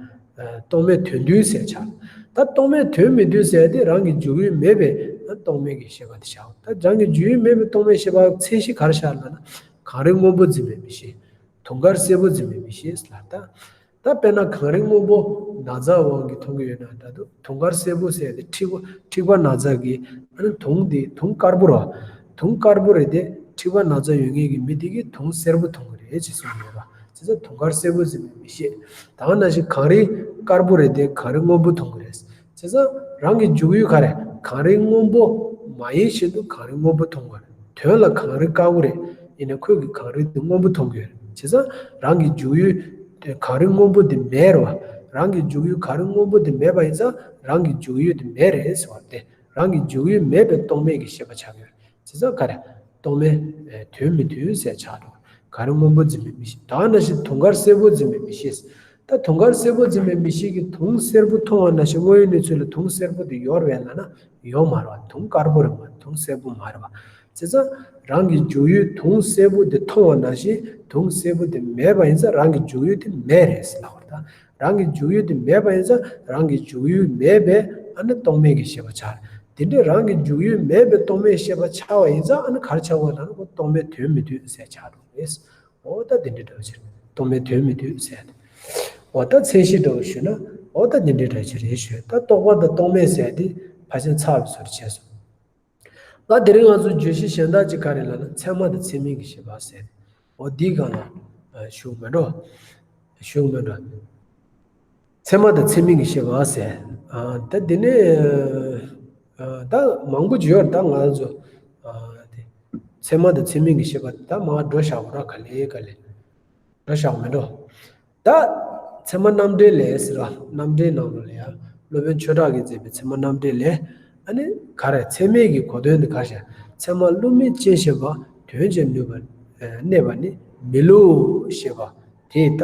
རྟོག་མེད་དོན་བདུན་ཟེར་ཆགས། ད་རྟོག་མེད་དོན་མི་བདུན་ཟེར་དེ་རང་གི་འཇུག་ཡུལ་མེད་པའི་རྟོག་མེད་ཀྱི་ཤེས་པ་དེ་ཆགས། ད་རང་གི་འཇུག་ཡུལ་མེད་པའི་རྟོག་མེད་ཤེས་པ་མཚན་གཞི་ག་རེ་ཆགས་ལབ་ན་གངས་རི་སྔོན་པོ་འཛིན་པའི་མིག་ཤེས། དུང་དཀར་སེར་པོ་འཛིན་པའི་མིག་ཤེས་ལབ་ད། ད་དཔེར་ན་གངས་རི་སྔོན་པོ་ན་ཚ་དབང་གིས་མཐོང་གི་ཡོད་ན་འདྲ་འདུག་དུང་དཀར་སེར་པོ་ཟེར་ཏེ་མཁྲིས་པ་མཁྲིས་པ་ན་ཚ་གི་ཨ་ནི་དུང་དེ་དུང་དཀར་པོ་རེད་བ། དུང་དཀར་པོ་རེད་དེ་མཁྲིས་པ་ན་ཚ་ཡོད་མཁན་གྱི་མི་དེ་གིས་དུང་སེར་པོ་མཐོང་གི་རེད་ཅེས་གསུངས་ཡོད་པ། བྱས་ཙང་དུང་དཀར་སེར་པོ་འཛིན་པའི་མིག་ཤེས། ད་ག་ནང་བཞིན་གངས་རི་དཀར་པོ་རེད་དེ་གངས་རི་སྔོན་པོ་མཐོང་གི་རེད། བྱས་ཙང་རང་གི་འཇུག་ཡུལ་ག་རེ། གངས་རི་སྔོན་པོ་མ་ཡིན་བཞིན་དུ་གངས་རི་སྔོན་པོ་མཐོང་གི་རེད། དོན་ལ་གངས་རི་དཀར་པོ་རེད། ཡིན་ནའི་ཁོས་ཀྱིས་གངས་རི་དེ་སྔོན་པོ་མཐོང་གི་ཡོད་རེད། བྱས་ཙང་རང་གི་འཇུག་ཡུལ་དེ་གངས་རི་སྔོན་པོ་དེ་མེད་རེད་བ། རང་གི་འཇུག་ཡུལ་གངས་རི་སྔོན་པོ་དེ་མེད་པ་ཡིན་ཙང་རང་གི་འཇུག་ཡུལ་དེ་མེད་རེད་ཟེར་བ་སྟེ། རང་གི་འཇུག་ཡུལ་མེད་པའི་རྟོག་མེད་ཀྱི་ཤེས་པ་ཆགས་ཡོད་རེད། བྱས་ཙང་ག་རེ། རྟོག་མེད་དོན་མི་མཐུན་ཟེར་ཆགས་འགྲོ། གངས་རི་སྔོན་པོ་འཛིན་པའི་མིག་ཤེས། ད་ག་ནང་བཞིན་དུང་དཀར་སེར་པོ་འཛིན་པའི་མིག་ཤེས། ད་དུང་དཀར་སེར་པོ་འཛིན་པའི་མིག་ཤེས་ཀྱིས་དུང་སེར་པོ་མཐོང་བ་ནང་བཞིན་དངོས་ཡོད་གནས་ཚུལ་ལ་དུང་སེར་པོ་དེ་ཡོད་རེད་ལབ་ན་ཡོད་མ་རེད་བ། དུང་དཀར་པོ་རེད་མ་རེད། དུང་སེར་པོ་མ་རེད་བ། བྱས་ཙང་རང་གི་འཇུག་ཡུལ་དུང་སེར་པོ་དེ་མཐོང་བ་ནང་བཞིན་དུང་སེར་པོ་དེ་མེད་པ་ཡིན་ཙང་རང་གི་འཇུག་ཡུལ་དེ་མེད་རེད་ཟེར་ལབ་པ་རེད་ད། རང་གི་འཇུག་ཡུལ་དེ་མེད་པ་ཡིན་ཙང་རང་གི་འཇུག་ཡུལ་མེད་པའི་ཨ་ནི་རྟོག་མེད་ཀྱི་ཤེས་པ་ཆགས། དེ་འདྲའི་རང་གི་འཇུག་ཡུལ་མེད་པའི་རྟོག་མེད་ཤེས་པ་འཆར་བ་ཡིན་ཙང་ཨ་ནི་ག་རེ་འཆར་བ་ལབ་ན་ཁོ་རྟོག་མེད་དོན་མི་མཐུན་ཟེར་འཆར་འགྲོ་རེད། འོ་ད་དེ་འདྲའི་འདྲ་བ་ཞིག་རྟོག་མེད་དོན་མི་མཐུན་ཟེར་ཏེ། འོ་ད་མཚན་གཞི་འདྲ་བ་ཞུས་ན་འོ་ད་དེ་འདྲའི་འདྲ་ཞིག་རེད་ཞུས། ད་རྟོག་པ་དང་རྟོག་མེད་ཟེར་ཏེ་ཕལ་ཆེར་ཚར་བའི་བཟོ་འདྲ་བྱས་སོང་། ད་དེ་རིང་ང་ཚོ་བརྗོད་གཞི་གཞན་དག་ཅིག་ག་རེ་ལབ་ན་ཚད་མ་དང་ཚད་མིན་གྱི་ཤེས་པ་ཟེར། འོ་འདིའི་སྒང་ལ་ཞུགས་མེད་འགྲོ། ཞུགས་མེད་འགྲོ། ཚད་མ་དང་ཚད་མིན་གྱི་ཤེས་པ་ཟེར། ད་འདི་ནས་ད་མང་པོ་ཅིག་ཡོད་རེད། ད་ང་ཚོ་ཚད་མ་དང་ཚད་མིན་གྱི་ཤེས་པ་ད་མར་འགྲོ་བཞག་པ་ར། ག་ལེ་ག་ལེ་འགྲོ་བཞག་མེད་འགྲོ། ད་ཚད་མ་རྣམ་འགྲེལ་ལས་ཟེར་བ། རྣམ་འགྲེལ་ནང་ལོགས་ལ་ཡང་སློབ་དཔོན་ཆོས་གྲགས་ཀྱིས་མཛད་པའི་ཚད་མ་རྣམ་འགྲེལ་ལས། ཨ་ནི་ག་རེ་ཚད་མས་ཀྱི་གོ་དོན་དེ་ག་རེ་བཤད། ཚད་མ་བསླུ་མེད་ཅན་ཤེས་པ་དོན་བྱེད་ནུས་པ་གནས་པ་ནི་མི་བསླུ་ཞེས་པ་དེ། ད་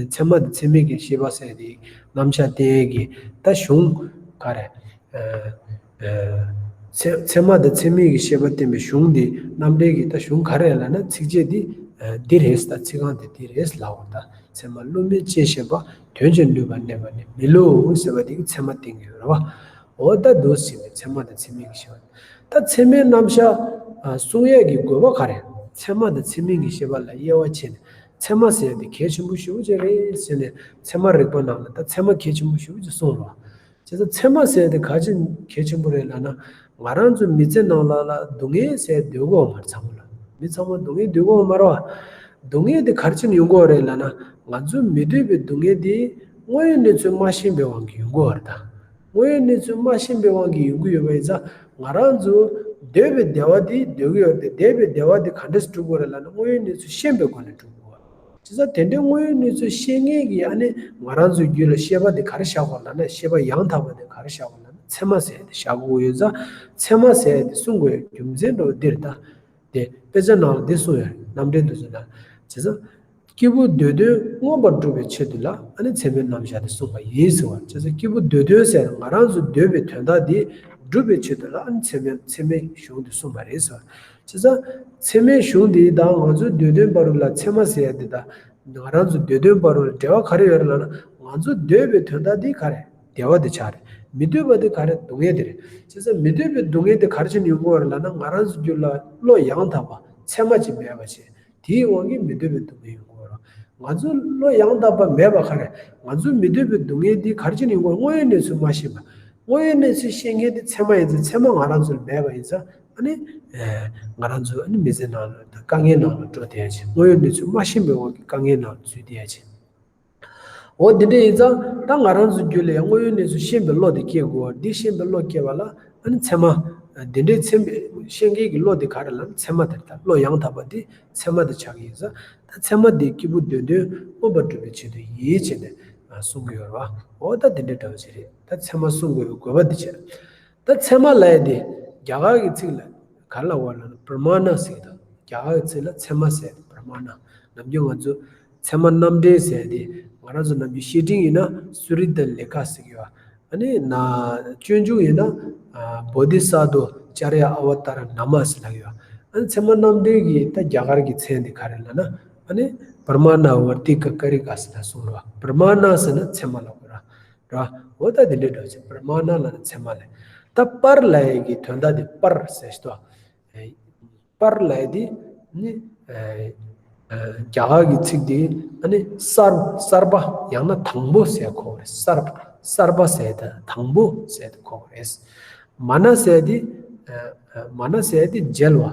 ཚད་མ་དང་ཚད་མིན་གྱི་ཤེས་པ་ཟེར་དེ་རྣམ་གཞག་བསྟན་ཡས་ཀྱི་ད་གཞུང་ག་རེ། ཚད་ཚད་མ་དང་ཚད་མིན་གྱི་ཤེས་པ་བསྟན་པའི་གཞུང་འདི་རྣམ་འགྲེལ་གྱི་ད་གཞུང་ག་རེ་ལབ་ན་ཚིགས་བཅད་འདི་འདི་རེད། ད་ཚིག་རྐང་འདི་འདི་རེད་ལབ་པ། ད་ཚད་མ་བསླུ་མེད་ཅན་ཤེས་པ་དོན་བྱེད་ནུས་པ་གནས་པ་ནི་མི་བསླུ་ཟེར་བ་འདི་གི་ཚད་མ་བསྟན་གྱི་ཡོད་རེད་བ། འོ་ད་འདུག་ཟེར་ནས་ཚད་མ་དང་ཚད་མིན་གྱི་ཤེས་པ། ད་ཚད་མའི་རྣམ་གཞག་གསུང་ཡས་ཀྱི་དགོས་པ་ག་རེ། ཚད་མ་དང་ཚད་མིན་གྱི་ཤེས་པ་ལ་དབྱེ་བ་ཕྱེ་ནས་ཚད་མ་ཟེར་ཡས་དེ་གལ་ཆེན་པོ་ཞེ་པོ་ཅིག་རེད་ཟེར་ནས་ཚད་མ་རིག་པ་ནང་ལ་ད་ཚད་མ་གལ་ཆེན་པོ་ཞེ་པོ་ཅིག་གསུངས་རེད་བ། བྱས་ཙང་ཚད་མ་ཟེར་དེ་ག་ཅི་གལ་ཆེན་པོ་རེད་ལབ་ན། ང་རང་ཚོ་མི་ཚེ་ནང་ལ་ལ་སྡུག་བསྔལ་ཟེར་འདོད་ཀྱི་ཡོད་མ་རེད་ཚང་མ་ལ། མི་ཚང་མ་སྡུག་བསྔལ་འདོད་ཀྱི་ཡོད་མ་རེད་བ། སྡུག་བསྔལ་དེ་ག་རེ་བྱས་ནས་ཡོང་གི་ཡོད་རེད་ལབ་ན། ང་ཚོ་མི་འདོད་པའི་སྡུག་བསྔལ་དེ་དངོས་ཡོད་གནས་ཚུལ་མ་ཤེས་པའི་དབང་གིས་ཡོང་གི་ཡོད་རེད་ད། དངོས་ཡོད་གནས་ཚུལ་མ་ཤེས་པའི་དབང་གིས་ཡོང་གི་ཡོད་པ་ཡིན་ཙང་ང་རང་ཚོ་འདོད་པའི་བདེ་བ་དེ་འདོད་ཀྱི་ཡོད་རེད་དེ། འདོད་པའི་བདེ་བ་དེ་ག་འདྲས་སེ་སྒྲུབ་དགོས་རེད་ལབ་ན་དངོས་ཡོད་གནས་ཚུལ་ཤེས་པའི་སྒོ་ནས་སྒྲུབ་དགོས་རེད། བྱས་ཙང་དེ་འདྲའི་དངོས་ཡོད་གནས་ཚུལ་ཤེས་མཁན་གྱིས་ཨ་ནི་ང་རང་ཚོའི་རྒྱུད་ལ་ཤེས་པ་དེ་ག་རེ་བཞག་དགོས་ལབ་ན། ཤེས་པ་ཡང་དག་པ་དེ་ག་རེ་བཞག་དགོས་ལབ་ན་ཚད་མ་ཟེར་དེ་བཞག་དགོས་ཡོད་ཙང་ཚད་མ་ཟེར་དེ་གསུང་དགོས་ཡ་རྒྱུ་མཚན་འདྲ་བོ་འདིར་ད། དེ་དཔེ་ཆ་ནང་ལ་འདི་གསུངས་ཡོད་རེད། རྣམ་འགྲེལ་དུ་གསུངས་ན། བྱས་ཙང་སྐྱེས་བུ་འདོད་དོན་མངོན་པར་སྒྲུབ་པའི་ཆེད་དུ་ལ་ཨ་ནི་ཚད་མའི་རྣམ་གཞག་དེ་གསུངས་པ་ཡིན་ཟེར་བ། བྱས་ཙང་སྐྱེས་བུ་འདོད་དོན་ཟེར་ང་རང་ཚོ་འདོད་པའི་དོན་དག་དེ་སྒྲུབ་པའི་ཆེད་དུ་ལ་ཨ་ནི་ཚད་མའི་ཚད་མའི་གཞུང་དེ་གསུངས་པ་རེད་ཟེར་བ། བྱས་ཙང་ཚད་མའི་གཞུང་འདི་དང་ང་ཚོའི་འདོད་དོན་བར་དུ་ལ་ཚད་མ་ཟེར་ཡ་འདི་དང་ང་རང་ཚོའི་འདོད་དོན་བར་དུ་ལ་འབྲེལ་བ་ག་རེ་ཡོད་རེད་ལབ་ན། ང་ཚོ་འདོད་པའི་དོན་དག་འདི་ག་རེ། བདེ་བ་དེ་ཆགས་རེད། མི་འདོད་པ་དེ་ག་རེ། སྡུག་བསྔལ་དེ་རེད། བྱས་ཙང་མི་འདོད་པའི་སྡུག་བསྔལ་དེ་ག་རེ་བྱས་ནས་ཡོང་གི་ཡོད་རེད་ལབ་ན། ང་རང་ཚོའི་རྒྱུད་ལ་བློ་ཡང་དག་པ་ཚད་མ་ཅིག་མེད་པ་བྱས། དེའི་དབང་གིས་མི་འདོད་པའི་སྡུག་བསྔལ་ཡོང་གི་ཡོད་རེད། ང་ཚོ་བློ་ཡང་དག་པ་མེད་པ་ག་རེ། ང་ཚོ་མི་འདོད་པའི་སྡུག་བསྔལ་འདི་ག་རེ་བྱས་ནས་ཡོང་གི་ཡོད་རེད། དངོས་ཡོད་གནས་ཚུལ་མ་ཤེས་པ། དངོས་ཡོད་གནས་ཚུལ་ཤེས་མཁན་དེ་ཚད་མ་ཡིན་ཙང་ཚད་མ་ང་རང་ཚོ་ལ་མེད་པ་ཡིན་ཙང་། ཨ་ནི། ཨེ། ང་རང་ཚོ་ཨ་ནི་མི་ཚེ་ནང་ལ་ད་དཀའ་ངལ་ནང་ལ་འགྲོ་བསྡད་ཡ་ཅིག་དངོས་ཡོད་གནས་ཚུལ་མ་ཤེས་པའི་དབང་གིས་དཀའ་ངལ་ནང་ལ་འཛུལ་བསྡད་ཡ་ཅིག་འོ་འདི་འདྲ་ཡིན་ཙང་ད་ང་རང་ཚོའི་རྒྱུད་ལ་ཡང་དངོས་ཡོད་གནས་ཚུལ་ཤེས་པའི་བློ་དེ་སྐྱེ་དགོས། འདི་ཤེས་པའི་བློ་སྐྱེ་བ་ལ་ཨ་ནི་ཚད་མ། འདི་འདྲའི་ཚད་མ་ཤེས་མཁན་གྱི་བློ་དེ་ག་རེ་ལབ་ན་ཚད་མ་དེ་རེད། ད་བློ་ཡང་དག་པ་དེ་ཚད་མ་དེ་ཆགས་ཀྱི་ཡིན་ཙང་། ད་ཚད་མ་དེ་སྐྱེས་བུ་འདོད་དོན་མངོན་པར་སྒྲུབ་པའི་ཆེད་དུ་ཡིན་བྱས་ནས་གསུང་གི་ཡོད་རེད་བ། འོ་ད་འདི་འདྲའི་འདྲ་བ་ཞིག་རེད། ད་ཚད་མ་གསུང་དགོས་པའི་དགོས་པ་འདི་བྱས། ད་ཚད་མ་ལབ་ཡ་དེ་རྒྱ་གར་གྱི་ཚིག་ལ་ག་རེ་ལབ་དགོས་ལབ་ན་པྲ་མ་ཎ་ཟེར་གྱི་འདུག་རྒྱ་གར་གྱི་ཚིག་ལ་ཚད་མ་ཟེར་ཏེ་པྲ་མ་ཎ། ནམ་རྒྱུན་ང་ཚོ་ཚད་མ་རྣམ་འགྲེལ་ཟེར་ཏེ་ང་རང་ཚོ་ནམ་རྒྱུན་བཤེས་སྤྲིང་ཡིན་ན་སུ་རི་ཏ་ལེ་ཁ་ཟེར་གྱི་ཡོད། ཨ་ནི་ན་སྤྱོད་འཇུག་ཡིན་ན་ཨ་བོ་དྷི་ས་ཏྭ་ཨ་ཙཱརྱ་ཨ་བ་ཏཱ་ར་ན་མ་ཟེར་ལབ་ཡོད། ཨ་ནི་ཚད་མ་རྣམ་འགྲེལ་གྱི་ད་རྒྱ་གར་གྱི་མཚན་དེ་ག་རེ་ལབ་ན། ཨ་ནི་པྲ་མ་ཎ་བར་ཏི་ཀ་ཀ་རི་ཀ་ཟེར་ལབ་གསུངས་རེད་བ། པྲ་མ་ཎ་ཟེར་ན་ཚད་མ་ལབ་དགོས་ར། ར། འོ་ད་དེ་འདྲའི་འདྲ་བ་ཅིག་པྲ་མ་ཎ་ལབ་ན་ཚད་མ་ལབ། ད་པར་ལབ་ཡས་ཀྱི་དོན་དག་དེ་པར་ཟེར་ཞིག་ཏོ། པར་ལབ་ཡས་དེ་ནི་རྒྱ་གར་གྱི་ཚིག་དེ་ཨ་ནི་གསར་གསར་པ་ཡང་ན་དང་པོ་ཟེར་གོ་གི་རེད། གསར་གསར་པ་ཟེར་ད་དང་པོ་ཟེར་ད་གོ་གི་རེད། མ་ཎ་ཟེར་དེ་མ་ཎ་ཟེར་དེ་མཇལ་བ།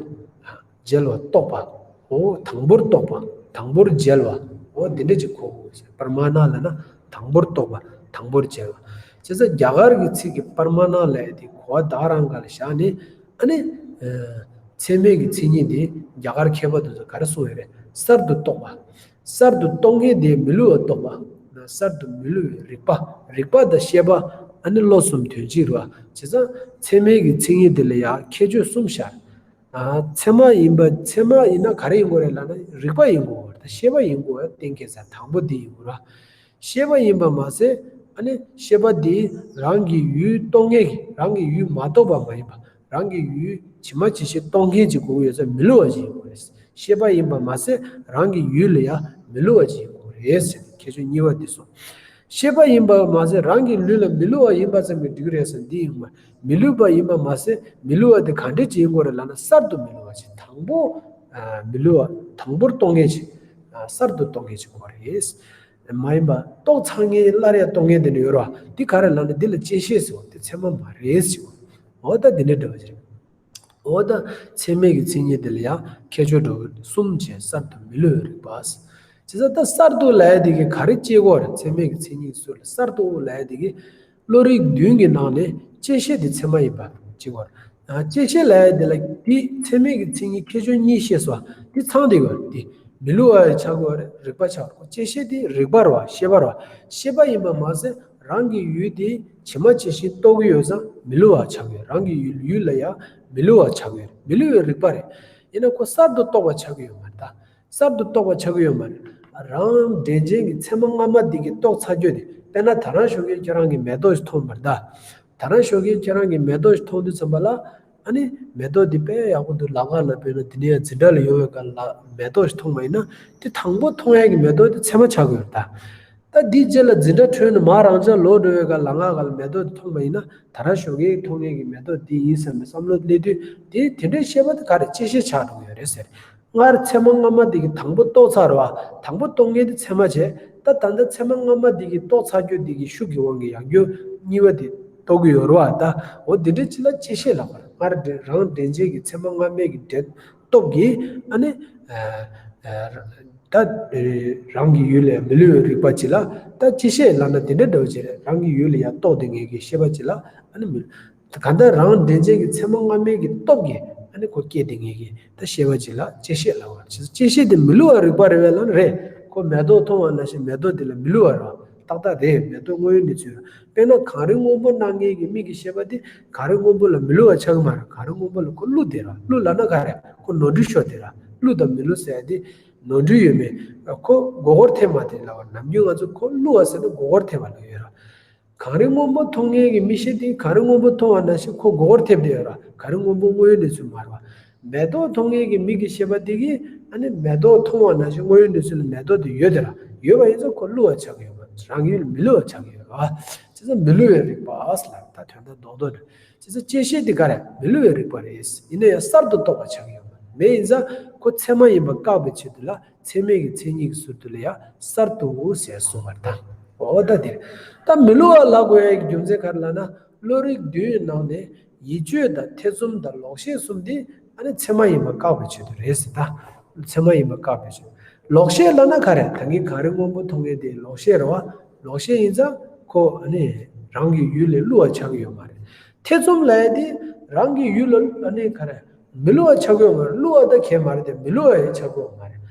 མཇལ་བ་རྟོགས་པ། འོ་དང་པོར་རྟོགས་པ། དང་པོར་མཇལ་བ། འོ་འདི་འདྲ་ཅིག་གོ་དགོས་ཟེར། པར་མ་ཎ་ལབ་ན་དང་པོར་རྟོགས་པ། དང་པོར་མཇལ་བ། བྱས་ཙང་རྒྱ་གར་གྱི་ཚིག་གི་པར་མ་ཎ་ལབ་ཡས་དེ་གོ་བ་ད་ག་རང་སྒང་ལ་བཞག་ནས་ཨ་ནི། ཚད་མའི་གི་མཚན་ཉིད་དེ་རྒྱ་གར་མཁས་པ་དེ་ཚོས་ག་རེ་གསུངས་ཡོད་རེད། གསར་དུ་རྟོགས་པ། གསར་དུ་རྟོགས་མཁན་དེ་མི་བསླུ་བ་རྟོགས་པ། གསར་དུ་མི་བསླུ་བའི་རིག་པ། རིག་པ་དང་ཤེས་པ་ཨ་ནི་བློ་གསུམ་དོན་གཅིག་རེད་བ། བྱས་ཙང་ཚད་མའི་གི་མཚན་ཉིད་དེ་ལ་ཡང་ཁྱད་ཆོས་གསུམ་ཤར། ཨ། ཚད་མ་ཡིན་པ། ཚད་མ་ཡིན་ན་ག་རེ་ཡིན་དགོས་རེད་ལབ་ན་རིག་པ་ཡིན་དགོས་རེད། ཤེས་པ་ཡིན་དགོས་རེད། གཏན་འཁེལ་ས་དང་པོ་འདི་ཡིན་དགོས་རེད། ཤེས་པ་ཡིན་པ་མ་ཟད་ཨ་ནི་ཤེས་པ་འདི་རང་གི་ཡུལ་རྟོགས་མཁན་གྱི། རང་གི་ཡུལ་མ་རྟོགས་པ་མ་ཡིན་པ། རང་གི་ཡུལ་ཇི་མ་ཇི་བཞིན་རྟོགས་མཁན་ཅིག་དགོས་ཀྱི་ཡོད་ཙང་མི་བསླུ་བ་ཅིག་ཡིན་དགོས་རེད། ཤེས་པ་ཡིན་པ་མ་ཟད་རང་གི་ཡུལ་ལ་ཡང་མི་བསླུ་བ་ཅིག་ཡིན་དགོས་རེད་ཟེར་ནས་ཁྱད་ཆོས་གཉིས་པ་འདི་གསུངས། ཤེས་པ་ཡིན་པ་མ་ཟད་རང་གི་ལུས་ལ་མི་བསླུ་བ་ཡིན་པ་ཙམ་གྱིས་འགྲིག་གི་རེད་ཟེར། འདི་ཡིན་པ་མི་བསླུ་བ་ཡིན་པ་མ་ཟད་མི་བསླུ་བ་དེ་ག་འདྲས་ཅིག་ཡིན་དགོས་རེད་ལབ་ན། གསར་དུ་མི་བསླུ་བ་ཅིག་དང་པོ་མི་བསླུ་བ་དང་པོར་རྟོགས་མཁན་ཅིག་གསར་དུ་རྟོགས་མཁན་ཅིག་དགོས་རེད། མ་ཡིན་པ་རྟོགས་ཚར་མཁན་སླར་ཡང་རྟོགས་མཁན་དེ་འདྲ་ཡོད་རེད་བ། འདི་ག་རེ་ལབ་ན་འདི་ལ་བཅད་ཤེས་ཟེར་བ་དེ་ཚད་མ་མ་རེད་ཟེར་བ། འོ་ད་འདི་འདྲ་འདྲ་བ་ཅིག་རེད། འོ་ད་ཚད་མའི་གི་མཚན་ཉིད་དེ་ལ་ཡང་ཁྱད་ཆོས་འགྲོ་གི་གསུམ་བྱས་གསར་དུ་མི་བསླུ་བའི་རིག་པ། བྱས་ཙང་ད་གསར་དུ་ལབ་ཡ་དེ་གི་ག་རེ་བྱེད་དགོས་རེད། ཚད་མའི་གི་མཚན་ཉིད་ཟུར་ལ་གསར་དུ་ལབ་ཡ་དེ་གི་བློ་རིག་བདུན་གྱི་ནང་ནས་བཅད་ཤེས་དེ་ཚད་མ་ཡིན་པ་བྱེད་དགོས་རེད། བཅད་ཤེས་ལབ་ཡ་དེ་ལ་དེ་ཚད་མའི་གི་མཚན་ཉིད་ཁྱད་ཆོས་གཉིས་བཤད་སོང་། དེ་ཚང་དེ་གི་དེ་མི་བསླུ་བ་ཆགས་དགོས་རེད། རིག་པ་ཆགས་དགོས། བཅད་ཤེས་དེ་རིག་པ་རེད་བ། ཤེས་པ་རེད་བ། ཤེས་པ་ཡིན་པ་མ་ཟད། རང་གི་ཡུལ་དེ་ཇི་མ་ཇི་བཞིན་རྟོགས་ཀྱི་ཡོད་ཙང་མི་བསླུ་བ་ཆགས་ཀྱི་ཡོད། རང་གི་ཡུལ་ཡུལ་ལ་ཡང་མི་བསླུ་བ་ཆགས་ཀྱི་ཡོད། མི་བསླུ་བའི་རིག་པ་རེད། ཡིན་ན་ཁོ་གསར་དུ་རྟོགས་པ་ཆགས་ཀྱི་ཡོད་མ་རེད་ད། གསར་དུ་རྟོགས་པ་ཆགས་ཀྱི་ཡོད་མ་རེད། རང་འདྲེན་བྱེད་ཀྱི་ཚད་མ་སྔ་མ་འདི་གི་རྟོགས་ཚར་རྒྱུ་དེ། དཔེར་ན་ད་རང་ཞོགས་ཀས་ཁྱེད་རང་གིས་མེ་ཏོག་ཞིག་མཐོང་མ་རེད་ད། ད་རང་ཞོགས་ཀས་ཁྱེད་རང་གིས་མེ་ཏོག་ཞིག་མཐོང་དུས་ཙམ་པ་ལ། ཨ་ནི་མེ་ཏོག་འདི་དཔེ་ཡག་པོ་འདུག་ལམ་ཁ་ལ། དཔེར་ན་འདི་ནས་ཡང་འཛིན་གྲྭ་ལ་ཡོང་བའི་སྐབས་ལ་མེ་ཏོག་ཞིག་མཐོང་བ་ཡིན་ན། དེ་དང་པོ་མཐོང་ཡས་ཀྱི་མེ་ཏོག་དེ་ཚད་མ་ཆགས་ཀྱི་ཡོད་རེད་ད། ད་འདིའི་རྗེས་ལ་འཛིན་གྲྭ་ཁྲོད་ནས་མར་རང་ཅག་ལོག་འགྲོ་བའི་སྐབས་ལམ་ཁ་སྒང་ལ་མེ་ཏོག་དེ་མཐོང་བ་ཡིན་ན། ད་རང་ཞོགས་ཀས་མཐོང་མཁན་གྱི་མེ་ཏོག་འདི་ཡིན་བསམ་པའི་བསམ་བློ་སླེབས་དུས། དེ་དེ་འདྲའི་ཤེས་པ་དེ་ག་རེ་བཅད་ཤེས་ཆགས་འགྲོ་གི་ཡོད་རེད་ཟེར། སྔར་ཚད་མ་སྔ་མ་འདི་གི་དང་པོ་རྟོགས་ཚར་བ། དང་པོ་རྟོགས་མཁན་དེ་ཚད་མ་བྱས། ད་ད་ལྟ་ཚད་མ་སྔ་མ་འདི་གི་རྟོགས་ཚར་རྒྱུ་འདི་གི་ཤུགས་ཀྱི་དབང་གིས་ཡང་བསྐྱར་གཉིས་པ་དེ་རྟོགས་ཀྱི་ཡོད་རེད་བ། ད་འོ་འདི་འདྲའི་ཅིག་ལ་བཅད་ཤེས་ལབ་པ་རེད། སྔར་འདྲེན་རང་འདྲེན་བྱེད་ཀྱི་ཚད་མ་སྔ་མའི་གི་འདྲེན་སྟོབས་ཀྱིས། ཨ་ནི་ད་རང་གི་ཡུལ་ལ་མི་བསླུ་བའི་རིག་པ་ཅིག་ལ་ད་བཅད་ཤེས་ལབ་ན་དེ་འདྲ་འདྲ་བོ་ཅིག་རེད། རང་གི་ཡུལ་ལ་ཡང་རྟོགས་བསྡད་མཁན་གྱི་ཤེས་པ་ཅིག་ལ། ཨ་ནི་མི་གང་ལྟར་རང་འདྲེན་བྱེད་ཀྱི་ཚད་མ་སྔ་མའི་གི་སྟོབས་ཀྱིས། ཨ་ནི་ཁོ་སྐྱེས་བསྡད་མཁན་གྱི་ད་ཤེས་པ་ཅིག་ལ་བཅད་ཤེས་ལབ་པ་རེད། བཅད་ཤེས་དེ་མི་བསླུ་བའི་རིག་པ་རེད་པས་ལབ་ན་རེད། ཁོ་མེ་ཏོག་མཐོང་བ་ནང་བཞིན་མེ་ཏོག་དེ་ལ་མི་བསླུ་བ་རེད་པ། ཏག་ཏག་རེད། མེ་ཏོག་དངོས་ཡོད་གནས་ཚུལ་རེད། དཔེར་ན་གངས་རི་སྔོན་པོ་སྣང་མཁན་གྱི་མིག་གི་ཤེས་པ་དེ་གངས་རི་སྔོན་པོ་ལ་མི་བསླུ་བ་ཆགས་ཀྱི་མ་རེད། གངས་རི་སྔོན་པོ་ལ་ཁོ་བསླུ་བསྡད་རེད། བསླུ་ལབ་ན་ག་རེ། ཁོ་ནོར་འཁྲུལ་ཤོར་བསྡད་རེད། བསླུ་དང་མི་བསླུ་ཟེར་ཡ་དེ་ནོར་འཁྲུལ་ཡོད་མེད་ཁོ་མགོ་སྐོར་ཐེབས་མ་དེ་ལབ་པ། ནམ་རྒྱུན་ང་ཚོ་ཁོ་བསླུ་བ་ཟེར་ན་མགོ་སྐོར་ཐེབས་པ་ལབ་ཡོད་རེད། གངས་རི་སྔོན་པོ་མཐོང་མཁན་གྱི་མིག་ཤེས་དེ་གངས་རི་སྔོན་པོ་མཐོང་བ་ནང་བཞིན་ཁོ་མགོ་སྐོར་ཐེབས་བསྡད་ཡོད་རེད། གངས་རི་སྔོན་པོ་དངོས་ཡོད་གནས་ཚུལ་མ་རེད་པ། མེ་ཏོག་མཐོང་མཁན་གྱི་མིག་གི་ཤེས་པ་དེ་གིས་ཨ་ནི་མེ་ཏོག་མཐོང་བ་ནང་བཞིན་དངོས་ཡོད་གནས་ཚུལ་ལ་མེ་ཏོག་དེ་ཡོད་དེ་རེད། ཡོད་པ་ཡིན་ཙང་ཁོ་བསླུ་བ་ཆགས་ཀྱི་ཡོད་མ་རེད། རང་ཡུལ་མི་བསླུ་བ་ཆགས་ཀྱི་ཡོད་རེད་པ། བྱས་ཙང་མི་བསླུ་བའི་རིག་པ་ཟེར་ལབ། ད་དོན་དག་རྡོག་རྡོག་རེད། བྱས་ཙང་བཅད་ཤེས་དེ་ག་རེ། མི་བསླུ་བའི་རིག་པ་རེད། ཡིན་ན་ཡང་གསར་དུ་རྟོགས་པ་ཆགས་ཀྱི་ཡོད་མ་རེད། མེད་ཡིན་ཙང་ཁོ་ཚད་མ་ཡིན་པ་བཀག་པའི་ཆེད་དུ་ལ། ཚད་མའི་གི་མཚན་ཉིད་ཀྱི་ཟུར་དུ་ལ་ཡང་གསར་དུ་ཟེར་གསུངས་པ་རེད་ད། འོ་ད་དེ་རེད། ད་མི་བསླུ་བ་ལབ་དགོས་ཡ་གི་རྒྱུ་མཚན་ག་རེ་ལབ་ན། བློ་རིག་བདུན་ནང་ནས་ཡིད་དཔྱོད་དང་ཐེ་ཚོམ་དང་ལོག་ཤེས་གསུམ་དེ་ཨ་ནི་ཚད་མ་ཡིན་པ་བཀག་པའི་ཆེད་དུ་རེད་ཟེར་ད། ཚད་མ་ཡིན་པ་བཀག་པའི་ཆེད་དུ། ལོག་ཤེས་ལབ་ན་ག་རེ། ད་གིན་གངས་རི་སྔོན་པོ་མཐོང་མཁན་དེ་ལོག་ཤེས་རེད་པ། ལོག་ཤེས་ཡིན་ཙང་ཁོ་ཨ་ནི་རང་གི་ཡུལ་ལས་བསླུ་བ་ཆགས་ཀྱི་ཡོད་མ་རེད། ཐེ་ཚོམ་ལབ་ཡ་དེ་རང་གི་ཡུལ་ལ་ཨ་ནི་ག་རེ། མི་བསླུ་བ་ཆགས་ཀྱི་ཡོད་མ་རེད། བསླུ་བ་ད་གས་མ་རེད་དེ། མི་བསླུ་བ་ཡང་ཆགས་ཀྱི་ཡོད་མ་རེད།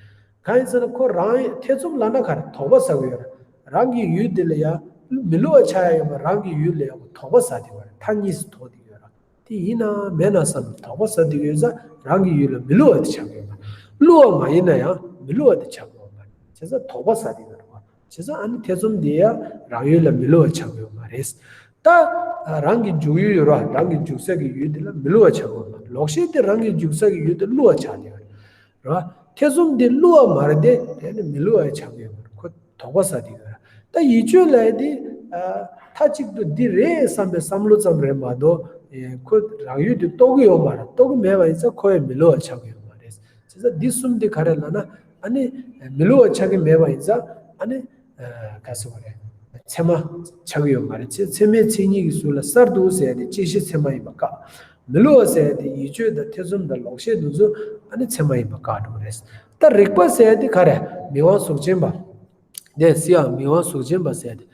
གང་ཡིན་ཟེར་ན་ཁོ་རང་ཐེ་ཚོམ་ལབ་ན་ག་རེ། དོགས་པ་ཟ་གི་ཡོད་རེད། རང་གི་ཡུལ་དེ་ལ་ཡང་མི་བསླུ་བ་ཆགས་ཡ་ཡོད་མ་རེད། རང་གི་ཡུལ་ལ་ཡང་ཁོ་དོགས་པ་ཟ་བསྡད་ཡོད་རེད། མཐའ་གཉིས་སུ་དོགས་བསྡད་ཡོད་རེད། དེ་ཡིན་ན་མེད་ན་བསམ་དོགས་པ་ཟ་བསྡད་ཡོད་ཙང་རང་གི་ཡུལ་ལ་མི་བསླུ་བ་དེ་ཆགས་ཀྱི་ཡོད་མ་རེད། བསླུ་བ་མ་ཡིན་ན་ཡང་མི་བསླུ་བ་དེ་ཆགས་ཀྱི་ཡོད་མ་རེད། བྱས་ཙང་དོགས་པ་ཟ་བསྡད་ཡོད་རེད། བྱས་ཙང་ཨ་ནི་ཐེ་ཚོམ་འདི་ཡང་རང་ཡུལ་ལ་མི་བསླུ་བ་ཆགས་ཀྱི་ཡོད་མ་རེད། ད་རང་གི་འཇུག་ཡུལ་ཡོད་ར། རང་གི་འཇུག་ས་གི་ཡུལ་དེ་ལ་མི་བསླུ་བ་ཆགས་ཀྱི་ཡོད་མ་རེད། ལོག་ཤེས་དེ་རང་གི་འཇུག་ས་གི་ཡུལ་དེ་བསླུ་བ་ཆགས་བསྡད་ཡོད་ར། ཐེ་ཚོམ་འདི་བསླུ་བ་མ་རེད་དེ། དེ་ནི་མི་བསླུ་བ་ཆགས་ཀྱི་ཡོད་མ་རེད། ཁོ་དོགས་པ་ཟ་བསྡད་ཡོད་ར། ད་ཡིད་དཔྱོད་ལབ་ཡ་དེ་མཐའ་གཅིག་ཏུ་འདི་རེད་བསམ་པའི་བསམ་བློ་ཙམ་རེད་མ་གཏོགས། ཁོ་རང་ཡུལ་དེ་རྟོགས་ཀྱི་ཡོད་མ་རེད། རྟོགས་ཀྱི་མེད་པ་ཡིན་ཙང་ཁོ་ཡང་མི་བསླུ་བ་ཆགས་ཀྱི་ཡོད་མ་རེད། བྱས་ཙང་འདི་གསུམ་འདི་ག་རེ་ལབ་ན། ཨ་ནི་མི་བསླུ་བ་ཆགས་ཀྱི་མེད་པ་ཡིན་ཙང་། ཨ་ནི་ག་ཟེར་བ་རེད། ཚད་མ་ཆགས་ཀྱི་ཡོད་མ་རེད། ཚད་ཚད་མའི་མཚན་ཉིད་ཀྱི་ཟུར་ལ་གསར་དུ་ཟེར་ཡ་དེ་བཅད་ཤེས་ཚད་མ་ཡིན་པ་བཀག་མི་བསླུ་བ་ཟེར་ཡ་དེ་ཡིད་དཔྱོད་དང་ཐེ་ཚོམ་དང་ལོག་ཤེས་དེ་ཚོ་ཨ་ནི་ཚད་མ་ཡིན་པ་བཀག་འགྲོ་གི་རེད། ད་རིག་པ་ཟེར་ཡ་དེ་ག་རེ། མིག་དབང་གཟུགས་ཅན་པ། དེ་སི་ཡ་མིག་དབང་གཟུགས་ཅན་པ་ཟེར་ཡ་དེ།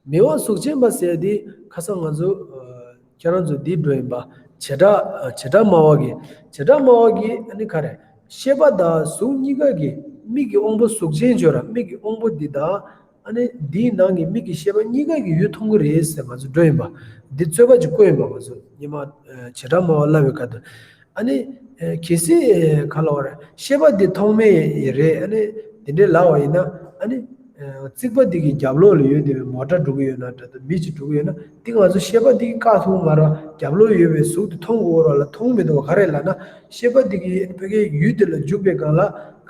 མིག་དབང་གཟུགས་ཅན་པ་ཟེར་ཡ་དེ་ཁ་སང་ང་ཚོ་ཁྱེད་རང་ཚོ་འདི་འགྲོ་ཡིན་པ། བྱེ་བྲག་བྱེ་བྲག་སྨྲ་བ་གི། བྱེ་བྲག་སྨྲ་བ་གི་ཨ་ནི་ག་རེ། ཤེས་པ་དང་གཟུགས་གཉིས་ཀ་གི་མིག་གི་དབང་པོ་གཟུགས་ཅན་བརྗོད་ར། མིག་གི་དབང་པོ་འདི་དང་། ཨ་ནི་འདིའི་ནང་གི་མིག་གི་ཤེས་པ་གཉིས་ཀ་གི་ཡུལ་མཐོང་གི་རེད་ཟེར་ང་ཚོ་འགྲོ་ཡིན་པ། འདི་རྩོད་པ་ཅིག་བཀོད་ཡིན་པ། ང་ཚོ་ཉི་མ་བྱེ་བྲག་སྨྲ་བ་ལབ་པའི་སྐབས་དུ། ཨ་ནི་གལ་སྲིད་ག་ལ་བར་ཤེས་པ་འདི་ཐོགས་མེད་རེད། ཨ་ནི་འདི་འདྲའི་ལབ་པ་ཡིན་ན། ཨ་ནི་རྩིག་པ་འདི་གི་རྒྱབ་ལོགས་ལ་ཡོད་བསྡད་པའི་མོ་ཊ་འགྲོ་གི་ཡོད་ན་འདྲ་འདུག་མི་ཅིག་འགྲོ་གི་ཡོད་ན། འདི་ང་ཚོ་ཤེས་པ་འདི་གིས་བཀག་ཐུབ་མ་རེད། རྒྱབ་ལོགས་ཡོད་པའི་གཟུགས་དེ་མཐོང་དགོས་ར་ལ་མཐོང་མི་འདུག་བ། ག་རེ་ལབ་ན་ཤེས་པ་འདི་གི་ཕ་གིའི་ཡུལ་དེ་ལ་འཇུག་པའི་སྒང་ལ་